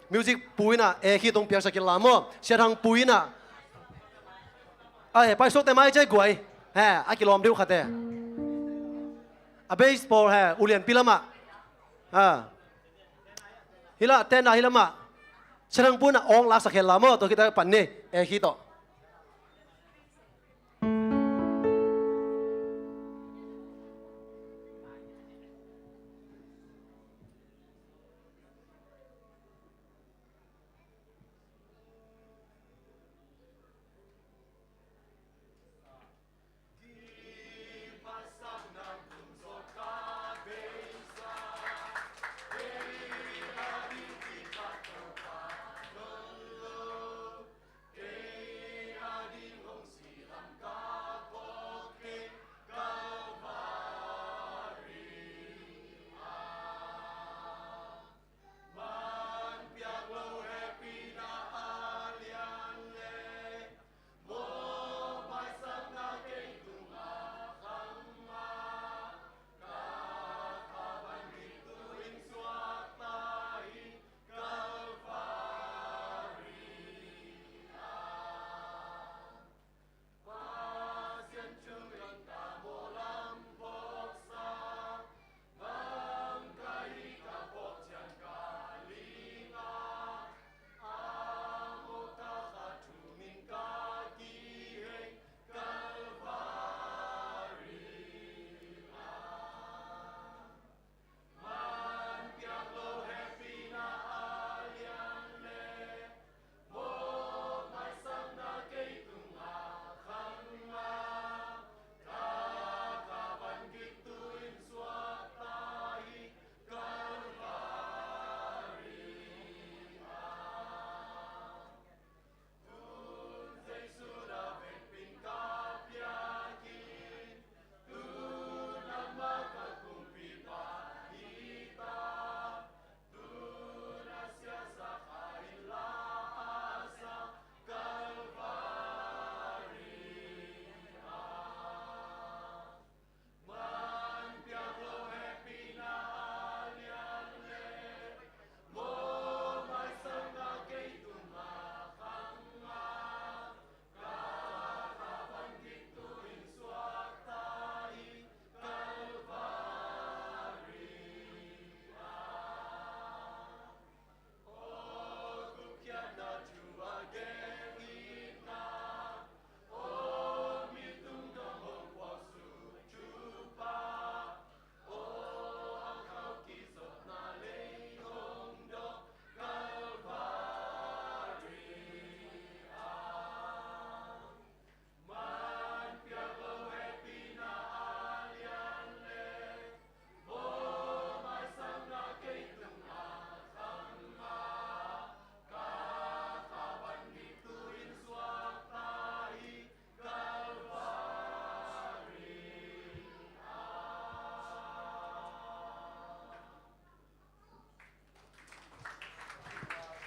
music pu in ah e khi tawh hong piaksak kei la maw. Sia Thang Pu in ah, ai, pai suakte mai ci ei guai. He, a kilawm deuh khat e. A bass pawl he, U Lian Pi lamah. Ha. Hi lah, ten ah hi lamah. Sia Thang Pu in ah awng la sak kei la maw, tua khit tak pan ni, e khi tawh.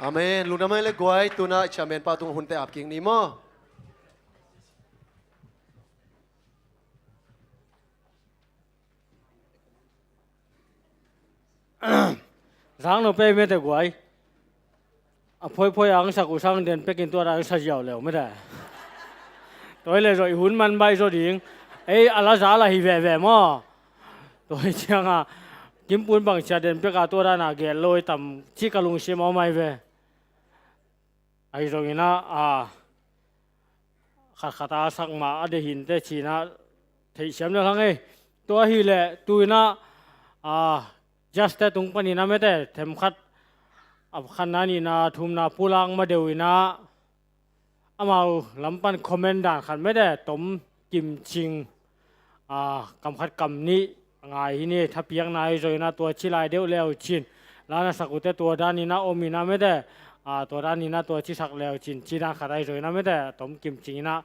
Amen. Lungdam ei le guai, tuna chairman pa tung hunte ap kik ni maw. Zang no pei mete guai. A phoiphoi ang sak uh sang den pekin tua dan sa ziau leu mete. Tua hi le zo i hun man bai zo ding. Ei a la za la hi veve maw. Tua hi cianga kimpun bang cia den peka tua dana gel lo i tam ci ka lungsim a om ai ve. Ahi zongina a khatkhat a sak mah a dehinte cina theihsiam le hang ei. Tua hi le tuina a Jaste tung panina mete themkhat a khanna nihna thumna pulak ma deuh ina amau lampan comment dan khat mete tom kimcing a kam khat kam nih ngai hi ni. Thapiakna hi zongina tua ci lai deuh leu cin lana sak uhte tua danina om ina mete a tua danina tua ci sak leu cin ci dan khat ahi zongina mete tom kimcing ina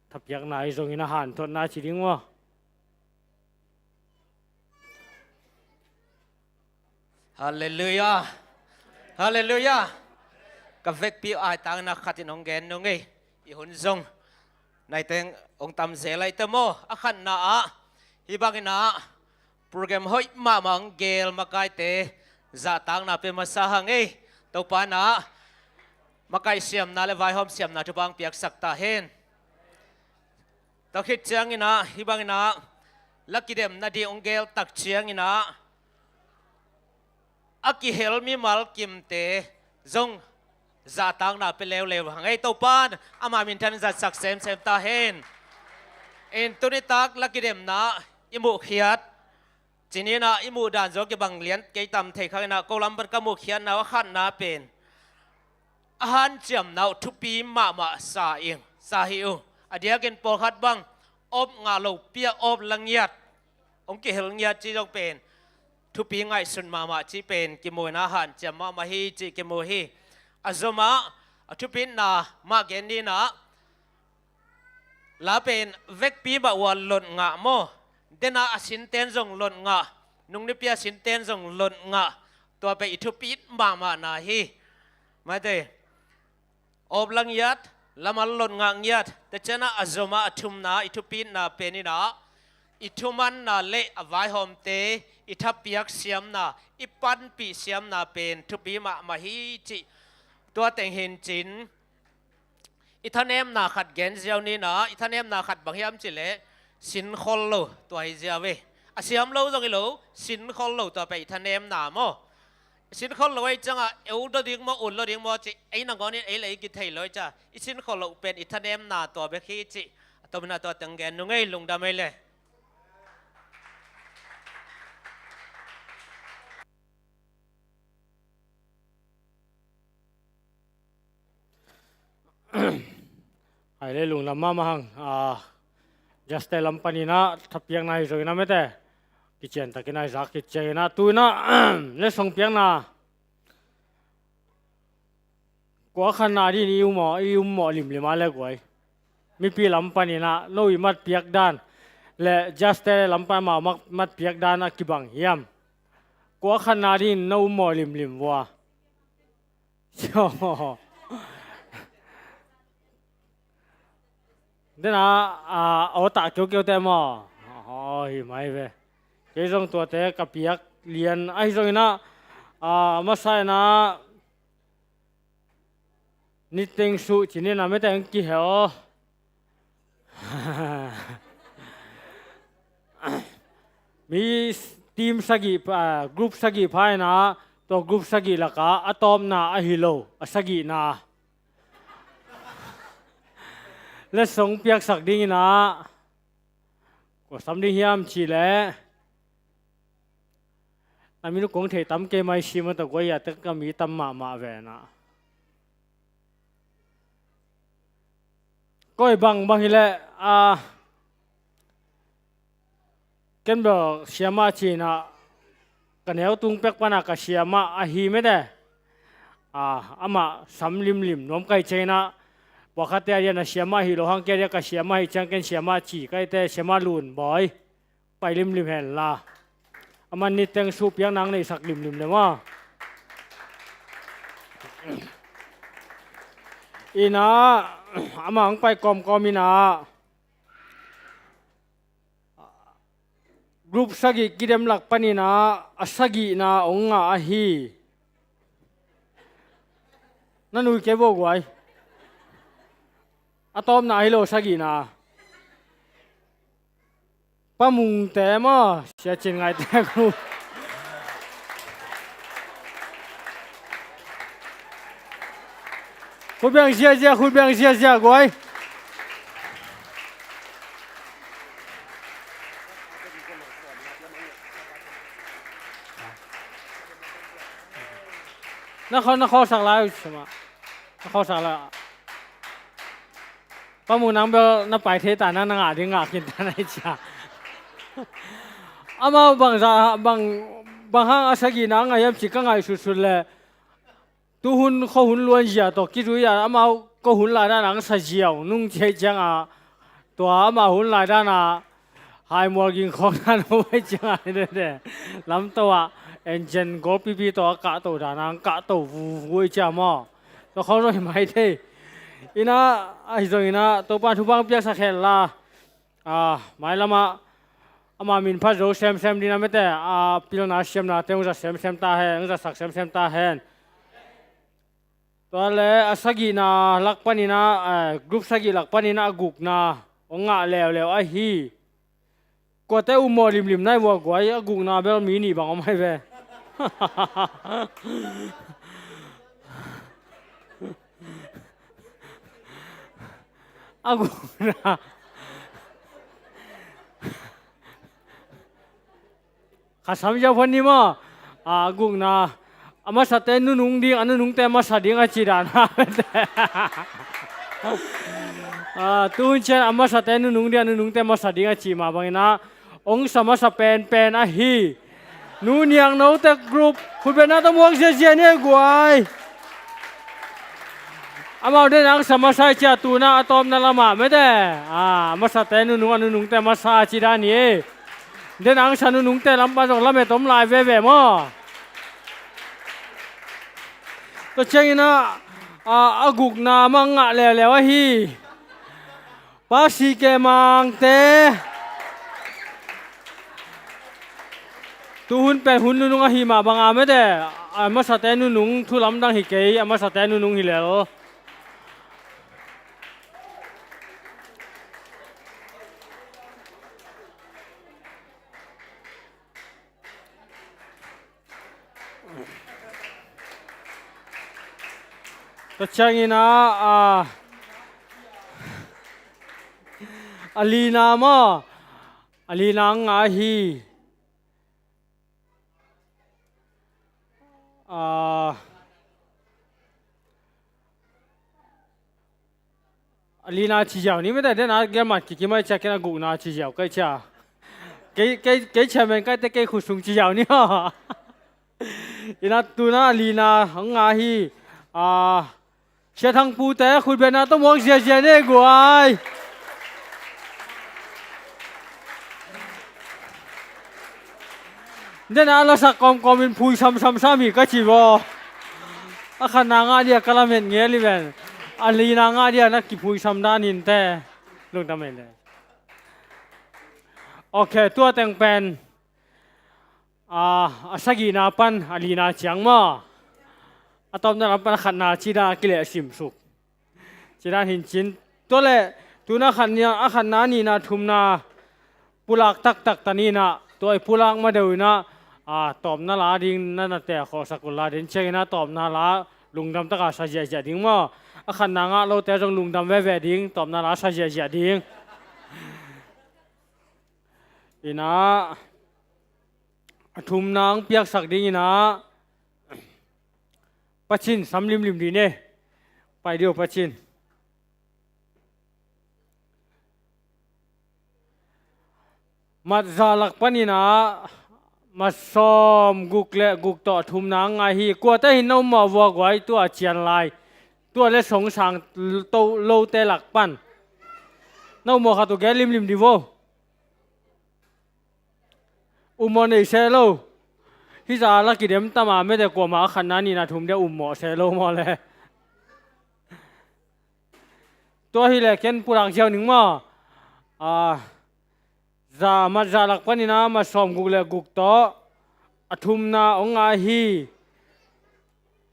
thapiakna hi zongina hanthotna ci ding maw. Halleluiah. Halleluiah. Ka vekpi aitangna khatin hong gen nung ei. I hun zong naiteng hong tam zel aite maw. A khatna ah hih bangina program hoih mahmah hong gel makaite zahtakna pe masa hang ei. Topa na makaih siamna le vaihawm siamna thupha hong piaksak ta hen. Tua khit ciangina hih bangina la kidemna ding hong gel tak ciangina a kihel mimal kimte zong zahtakna pe leuleu hang ei. Topan ama minthan zatsak semsem ta hen. In tunitak la kidemna i muhkhiat cinina i muh dan zaw kibang lian kei tam thei khangina ko lampan ka muhkhiatna a khatna pen a hanciamna uh thupi mahmah sa ing sa hi uh. A diakin pawlkhat bang awp ngah lo pia awp la ngiat hong kihel ngiat ci zong pen thupi ngaihsun mahmah ci pen kimuina hanciam mahmah hi ci kimu hi. A zomah a thupitna mah gen nina la pen vekpi mah ua lot ngah maw. Dena a sinten zong lot ngah, nungnipi a sinten zong lot ngah. Tua pen i thupit mahmahna hi. Maite awp la ngiat, lamal lot ngah ngiat. Tecena a zoma a thumna i thupitna penina i thumanna le a vaihawmte i thapiak siamna i panpih siamna pen thupi mahmah hi cih tua teng hin cin i thanemna khat gen ziau nina. I thanemna khat bang hiam cileh sinkhol lo tua hi ziau ve. A siam lo zong hi lo sinkhol lo tua pen i thanemna maw. Sinkhol lo ei cianga eu daw ding maw ut lo ding maw ci ei nangonin ei le ei kithei lo ei cia i sinkhol lo pen i thanemna tua bek hi ci. A tomina tua teng gen nung ei lungdam ei le. Ai le lunglam mahmah hang a Jaste lam panina thapiakna hi zongina mete kician takina i zak kicianina tuina le songpiakna kua khanna din i um aw i um mawh limlim a le guai. Mipi lam panina no i matpiak dan le Jaste lam pan ma matpiak dan a kibang hiam? Kua khanna din no um mawh limlim vua. Dena a awtah keukeu te maw? Aw hi mai ve. Kei zong tuate ka piak lian ahi zongina a masa ina niteng suh cinina mete ang kihel. Mi team sagih group sagih phaina tua group sagih laka a tawpna ahi lo a sagihna. Letsong piaksak dingina kua sam ding hiam cihleh na minung kong thei tam kei mai sim a ta guai a tek ka mi tam mahmah vena. Koi bang bang hileh a ken bel siamah cinah ka neu tung pek pana ka siamah ahi mete. A amah sam limlim nuam kai cianginah puakhatte a dia na siamah hi lo hang kei a dia ka siamah hi ciang ken siamah ci kaite siamah lun bawi pai limlim henla. Aman niteng suhpiak nang neihsak limlim le maw? Ina, amah hong pai kawmkawm ina, group sagih kidem lak panina a sagihna hong ngah ahi. Na nui kei vo guai. A tawpna hi lo, sagihna. Pa Mungte maw, Sia Cin Ngaihte group. Khut beng ziazia, khut beng ziazia guai. Na khaw, na khawlsak lai uh, sima. Na khawlsak lai. Pa Mung, nang bel na pai thei ta na, na ngah ding ngah khin ta na hi cia. Amau bang za, bang, bang hang a sagihna ngah hiam ci ka ngaihsutsut leh, tu hun khuahun luanzia tawh kizui a, amau khuahun lai dan ang sa ziau nung ci hi ciangah, tua amau hun lai dan a hai mual ging khawng dan a vai ciangah hi dede. Lamto ah engine gawlpipi tawh a kahto dan ang kahto vuvu hi cia maw. Tua khawng zong hi mai thei. Ina, ahi zong ina, Topa thupha piaksak hen la. Ah, mailamah ama min phat zo semsem ding a mete, a pilna siamna te hong za semsem ta hen, hong zasak semsem ta hen. Tua le a sagihna lak panina, eh, group sagih lak panina a gukna hong ngah leuleu ahi. Kuate um maw limlim nai vua guai, a gukna bel mi nih bang om hai ve. A gukna. Kha sam ziau phan ni maw. A gukna. A masate nunung ding, a nunungte masa ding a ci dan. A, tuhun cian a masate nunung ding, a nunungte masa ding a ci mah bangina, hong sa masa penpen ahi. Nu Niang Note group, khutbetna tawh muak ziazia ni guai. Amau den ang sa masa i cia tuna a tawpna lamah mete. A, masate nunung, a nunungte masa a ci dan hi. Den ang sa nunungte lampa zong lamet om lai veve maw. Tua ciangin a, a, a gukna mah ngah leuleu ahi. Pa Sike Mangte. Tuhun pen hun nunung ahi mah banga mete. A masate nunung thu lamdang hi kei, a masate nunung hi lel. Tua ciangin a, a, a lina maw, a lina ngah hi. A, a lina ci ziau ni mete, den a gelmat kikimai cia ken a gukna ci ziau kai cia. Kei, kei, kei chairman kaite kei khut sung ci ziau ni haw. Ina tuna a lina hong ngah hi. A, Sia Thang Pute khutbetna tawh muak ziazia ni guai. Dena a lasak kawmkawmin phuisam samsam hi ka ci vaw. A khatna ngah dia ka lamet ngel hi ven. A lina ngah dia na kiphuisam dan hinte. Lungdam ei le. Ok, tua teng pen. A, a sagihna pan a lina ciang maw. A tawpna lam pan a khatna cida a kileh a simsuk. Cidan hincin. Tua le, tuna khatna, a khatna nihna thumna pulak taktak ta nina, tua i pulak madeuh ina, a, tawpna la ding na nate a khawlsak uh la den ciangina tawpna la lungdam taka sa ziahziah ding maw. A khatna ngah lote zong lungdam veve ding, tawpna la sa ziahziah ding. Ina, a thumna ang piaksak dingina, Pacin, sam limlim dih ne. Pai dio Pacin. Mat za lak panina, mat sawm guk le guk tawh thumna ang ngai hi. Kuate hin na um mawh vua guai tua cian lai. Tua le songsang to lote lak pan. Na um mawh khat uh gen limlim dih vo. Um maw nei se lo. Hih zah la kidem tama mete kuamah a khatna nihna thum dia ummawh se lo maw le. Tua hileh ken pulak ziau ning maw. A, za, mat zah lak panin a mat sawmguk le guk tawh a thumna hong ngai hi.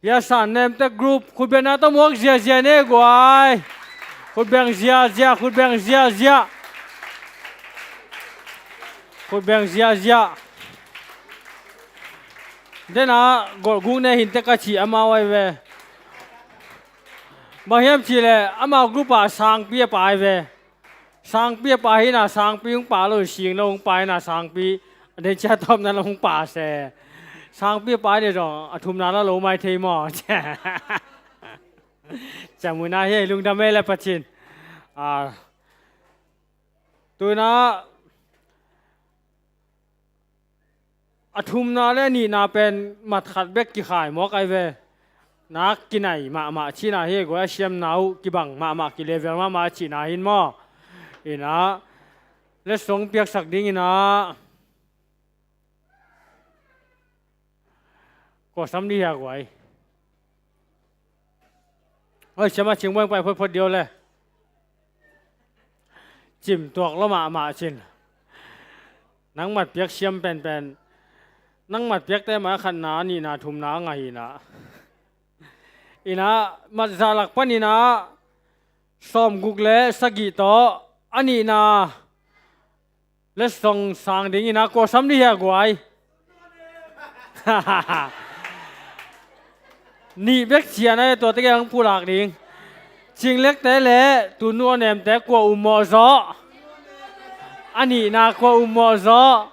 Lia San Nemte group khutbetna tawh muak ziazia ne guai. Khutbeng ziazia, khutbeng ziazia. Khutbeng ziazia. Dena golhguk ne hinte ka cih amau ai ve. Bang hiam cihleh amau group ah sangpi a pai ve. Sangpi a pai hina, sangpi hong pai lo, sing lo hong pai hina, sangpi a den cia tawpna lo hong pai se. Sangpi a pai nih zong a thumna la lo mai thei maw. Ciamuna hi lungdam ei le pacin. A, tuna a thumna le nihna pen mat khat bek kikhai mawk ai ve. Nak kinai mahmah cihna hi guai, a siamna uh kibang mahmah, kilevel mahmah cihna hin maw. Ina letsong piaksak dingina kua sam dih hia guai. Oi, siama cingbuang pai photphot dio le. Cim tuak lo mahmah cin. Nang mat piak siam penpen. Nang mat piakte mah a khatna, a nihna, thumna a ngaihna. Ina mat zah lak panin a sawmguk le sagih tawh a nihna letsong sang dingina kua sam dih hia guai. Nih bek cian a, tua tegel ang pulak ding. Cinglekte le Tunu Aw Nemte kua ummawh zawh? A nihna kua ummawh zawh?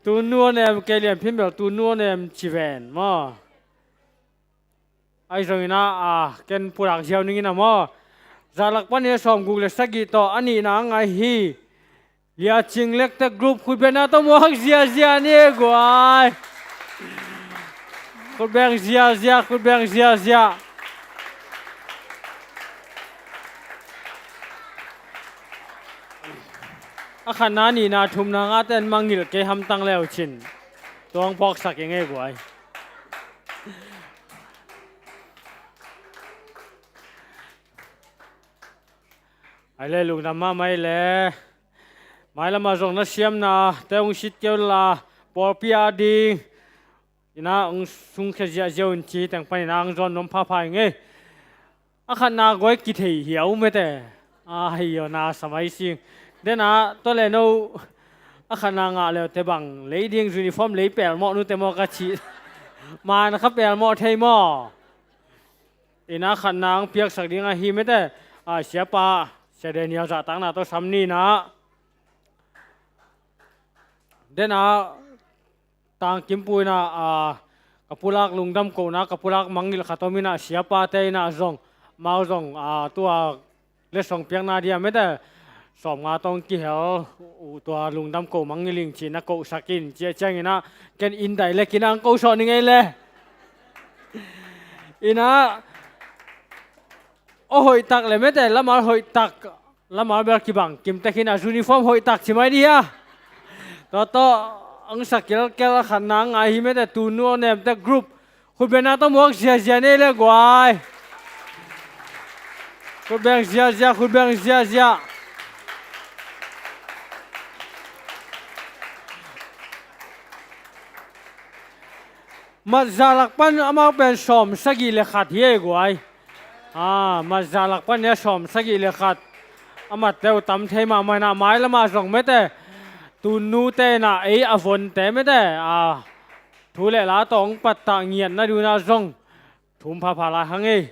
Tunu Aw Nem, kei lian phim bel Tunu Aw Nem ci ven maw. Ahi zongina, a, ken pulak ziau ningina maw. Zah lak panin a sawmguk le sagih tawh a nihna a ngai hi. Lia Cinglekte group khutbetna tawh muak ziazia ni guai. Khutbeng ziazia, khutbeng ziazia. A khatna, nihna, thumna, ngate an mangngilh kei hamtang leu cin. Tuang phawksak i ngei guai. Ai le lungdam mahmah i le. Mailamah zong na siamna te hong sit keu la, pawlpi a ding ina hong sungkhia ziahziah un ci teng panin a hong zawn nuam phapha i ngei. A khatna guai kithei hiau mete. A hi aw, na samai sing. Dena tawh le no a khatna ngah leute bang lei ding, uniform lei pelmawh nute maw ka cih. Man kha pelmawh thei maw. Ina khatna ang piaksak ding ahi mete. A, siapa, Sia Daniel zahtakna tawh sam nina. Dena tangkimpuina, a, ka pulak lungdam kohna, ka pulak mangngilh khat om ina, siapate ina zong, mau zong, a, tua letsong piakna dia mete. Sawmnga tawh kihel uh tua lungdam koh mangngilh ing cih na kohsak in, ciah ciangina ken inn dai le kina ang kohsawh ni ngei le. Ina aw hoihtak le mete, lamah hoihtak. Lamah bel kibang kimtek hina, uniform hoihtak ci mai dih hia. Tua tawh ang sa kelkel a khatna a ngai hi mete, Tunu Aw Nemte group khutbetna tawh muak ziazia nei le guai. Khutbeng ziazia, khutbeng ziazia. Mat zah lak pan amau pen sawm sagih le khat hi ei guai. A, mat zah lak pan nia sawm sagih le khat. A matte uh tam thei mahmah ina, mailamah zong mete. Tunute ina ei a vonte mete. A, thu le la tawh hong pattah ngiatna duna zong thum phapha lai hang ei.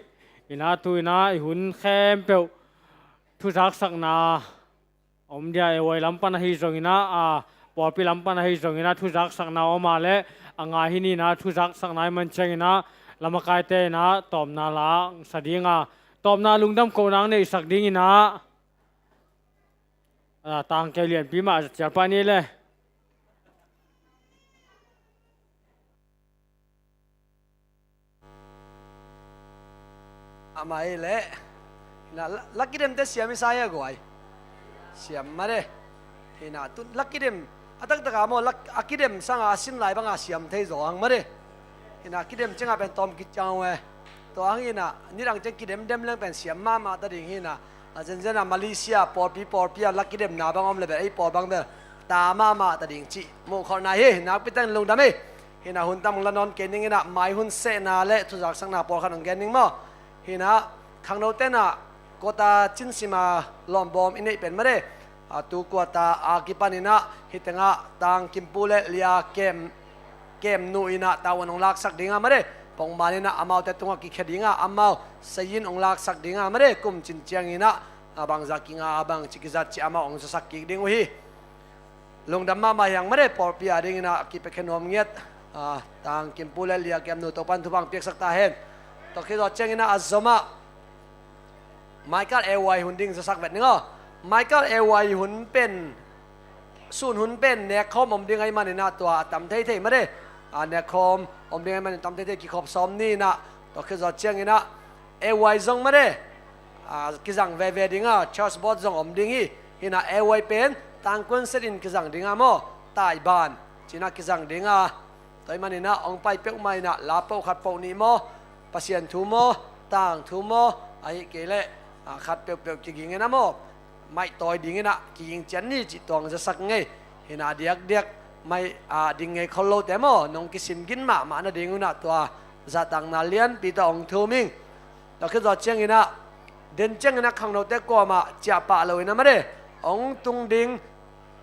Ina tu ina i hun khempeuh thuzaksakna om dia, e, huai lam pan ahi zongina, a, pawlpi lam pan ahi zongina thuzaksakna om a le a ngai hi nina, thuzaksakna i man ciangina lamakaite ina tawpna la sa dinga, tawpna lungdam kohna ang neihsak dingina, a, tangkeu lianpi mah cialpa ni le. Amah i le. Hina la, la kidemte siam i sa hia guai. Siam mah de. Hina tu la kidem A taktak a maw, a kidem sanga a sin lai banga siam thei zaw hang mah de. Hi na, kidem cianga pen tawm kiciang uh e. Tua hang hi na, nidang ciang kidemdem leng pen siam mahmah ta ding hi na. A zenzen a Malaysia pawlpi pawlpi a la kidemna bang om le bel ei pawl bang bel ta mahmah ta ding cih muh khawlna hi. Nakpi takin lungdam hi. Hi na, hun tam la nawn kei ning hi na, mai hun sehna le thuzaksakna pawlkhat hong gen ning maw. Hi na, khangnote na kota cinsima lawmbawm i neih pen mah de. A, tu kuata a kipan hi na, hi tengah Tang Kimpu le Lia Kem, Kemnu hi na, tavuan hong laksak dinga mah de. Pongman hi na, amaute tungah kikhia dinga, amau sayin hong laksak dinga mah de. Kum cin ciang hi na, a bangzah kinga, a bangci kizat ci amau hong zasak kik ding uh hi. Lungdam mahmah hi hang mah de, pawlpi a dingin a kipiakhia nuam ngiat. A, Tang Kimpu le Lia Kemnu, Topan thupha hong piaksak ta hen. Tua khit zawh ciangin a zomah Michael A Y hun ding zasak vet ning aw. Michael A Y hun pen, sun hun pen nekkhawm om ding ahih manin a tua a tam theithei mah de. A, nekkhawm om ding ahih manin tam theithei, kikhop sawm ni na. Tua khit zawh ciangin a A Y zong mah de, a, kizang veve dinga, church board zong om ding hi. Hi na, A Y pen Tangkuan Set in kizang dinga maw, Taiban ci na kizang dinga. Tua ahih manin a hong pai peuhmah in a, la peuh khat peuh nih maw, Pasian thu maw, tangthu maw, ahih kei leh, a, khat peuhpeuh kiging in a maw, maihtawi dingin a kiging ciat ni cih tua hong zasak ngei. Hi na, a diakdiak mai, a, ding ngei khol lote maw, nong kisin gin mahmah nading un a tua zahtakna lianpi tawh hong thum ing. Tua khit zawh ciangin a, den ciangin a khangnote kuamah ciah pah loin a mah de, hong tung ding.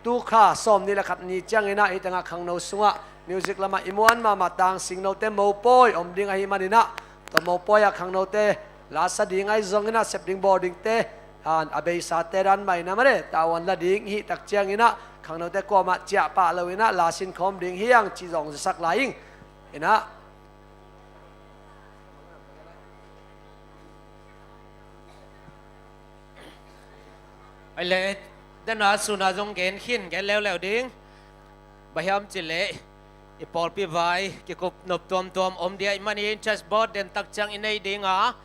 Tu kha sawmnih le khat ni ciangin a, hi tengah khangno sungah music lamah i muan mahmah Tang Singnote mopawi om ding ahih manin a, tua mopawi ah khangnote la sa ding ahi zongin a, sep ding bawl dingte, a, a beisate dan mah in a mah de, tavuan la ding i hih tak ciangin a, khangnote kuamah ciah pah loin a, la sinkhawm ding hi hang cih zong zasak lai ing. Hi na, ai le, dana suna zong gen khin, gen leuleu ding. Bang hiam cih leh i pawlpi vai kikup nop tuamtuam om ding ahih manin church board den tak ciang i neih ding a,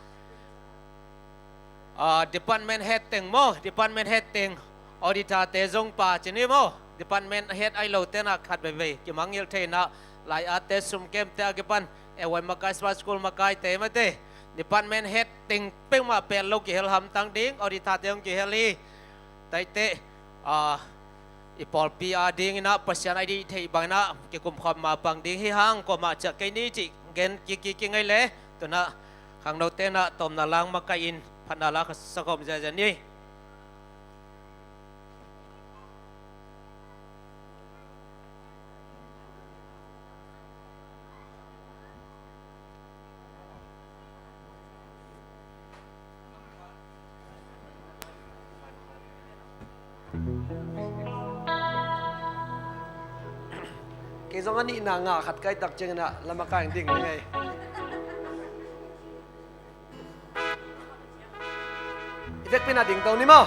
a, department head teng maw, department head teng, auditor te zong pha ci ni maw, department head ahi lote na khat veivei kimangngilh thei na, lai-atte, sumkemte a kipan, A Y makai, Smart School makaite mate, department head teng peuhmah pet lo kihel hamtang ding, auditor te hong kihel hi. Taite, a, i pawlpi a dingin a Pasian a i deih theih bangin a kikumkhawm mapang ding hi hang, kuamah ciah kei ni cih gen kik kik ing ei le. Tu-in a khangnote na tawmna lang makaih in phatna la ka sakhawm ziazia ni. Kei zong a nihna ngah khat ka hih tak ciangin a la makaih ding hi ing ei. I vekpi-in a dingto ni maw.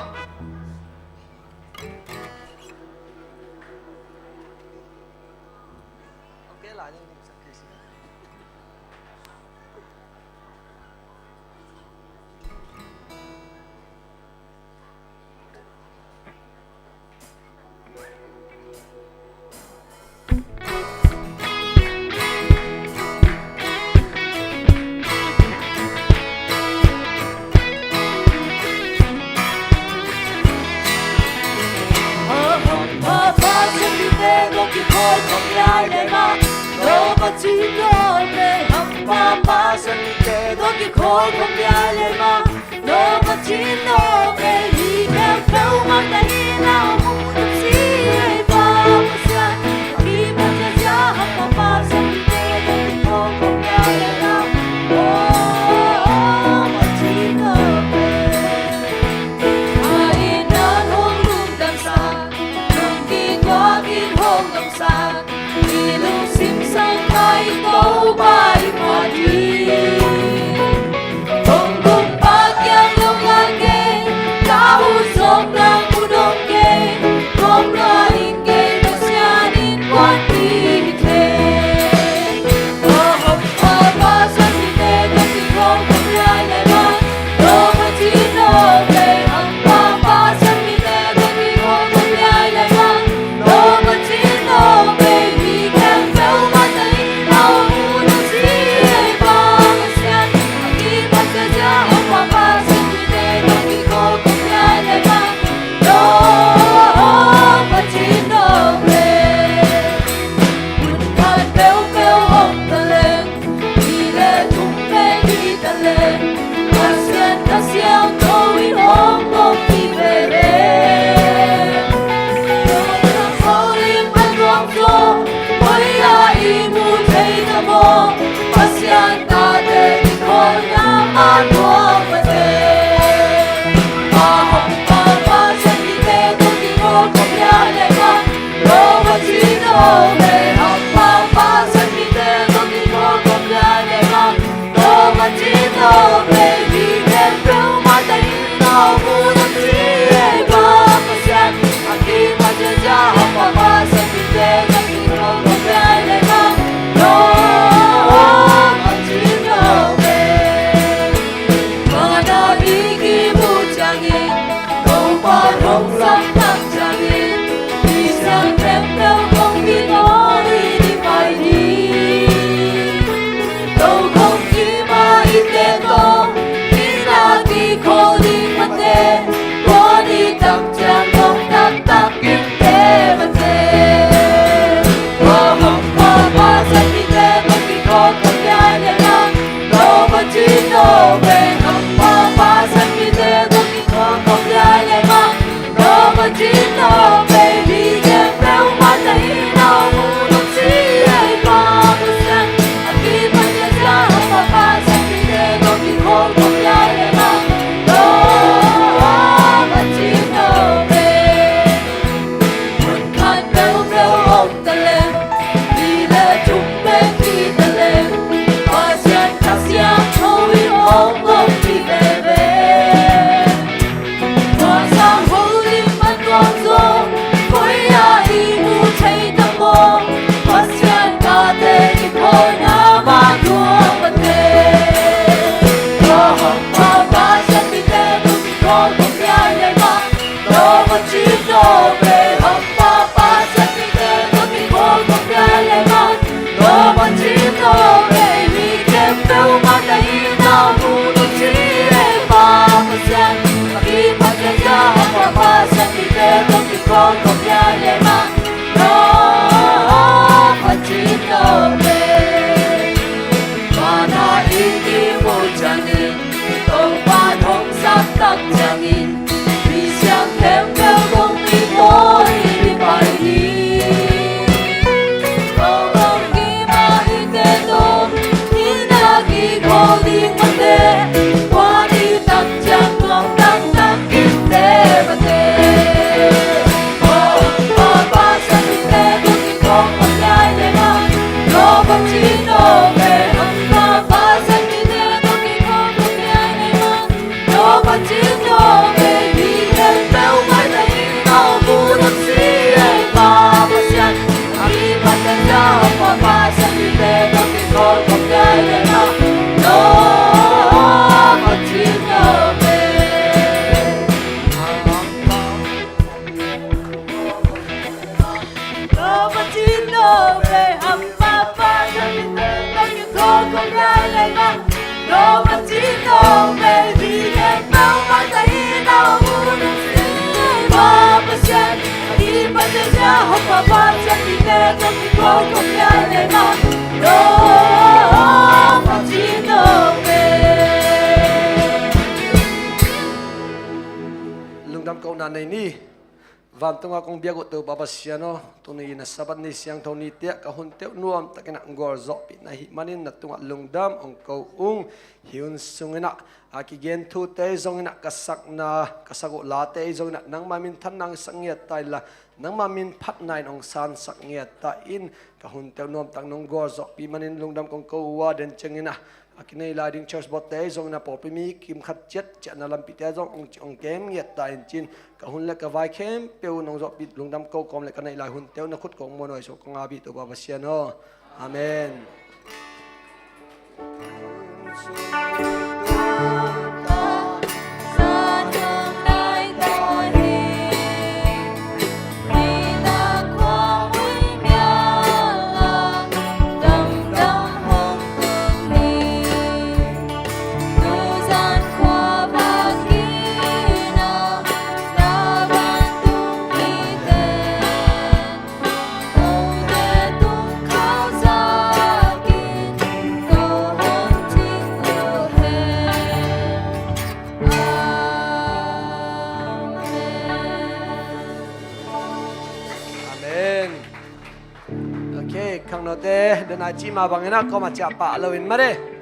Sak tak ciangin, mi siangtho khempeuh kong kitawi ding pai hi. Tokhom kima i te tawh, i na kikhawl ding mate, tua ni tak ciang kong taktak in te mate. Tua hampa Pasian mite tawh kikhawl kong liai le mah, tua Pasian tawh, tua Pasian mite tawh kikhawl kong liai le mah. Tua sang holim man tuang zong, koi ah i mu thei tam maw? Pasian tate i khawlna mah tuang mate. Tua hampa Pasian mite tawh kikhawl kong liai le mah, tua Pasian tawh, tua hampa Pasian mite tawh kikhawl kong liai le mah. Tua Pasian tawh, ei mi khempeuh mah ka hihna mu nop si ei Pa Pasian. A kipat ciang a hampa Pasian mite tawh kikhawl kong liai le mah. Tua Pasian tawh, ei mana i kimu ciangin, Topa thong sak tak ciangin, mi siang khempeuh kong kitawi ding pai hi. Tua kong kima i te tawh, i na kikhawl ding mate, tua ni tak ciang kong taktak in te mate. Tua hampa Pasian mite tawh kikhawl kong liai le mah. Tua Pasian tawh, tua hampa Pasian mite tawh kikhawl kong liai le mah. Lungdam kohna nei ni. Vantunga kong biak uh Topa Pasian aw, tuni in a Sabbath ni siangtho ni te ah ka hun teuh nuam takin ah gualzawhpih na hih manin na tungah lungdam hong ko ung. Hih hun sungin ah a kigen thute zongin ah ka sakna, ka sak uh late zongin ah nangma minthanna hong sak ngiat ta inla, nangma min phatna in hong sansak ngiat ta in. Ka hun teuh nuam tak nong gualzawhpih manin lungdam kong ko uh a, den ciangin ah a kinei lai ding church board te zongin ah pawlpi mi kim khat ciat ciahna lampite zong hong, hong kem ngiat ta in ci-in, ka hun le ka vai khempeuh nong zawhpih lungdam ko kawm le ka neih lai hun teuh na khut kong muanhuai suak kong a bih Topa Pasian aw. Amen. Amen. Ok, khangnote, den a i cih mah bangin ah kawm a ciah pah loin mah de.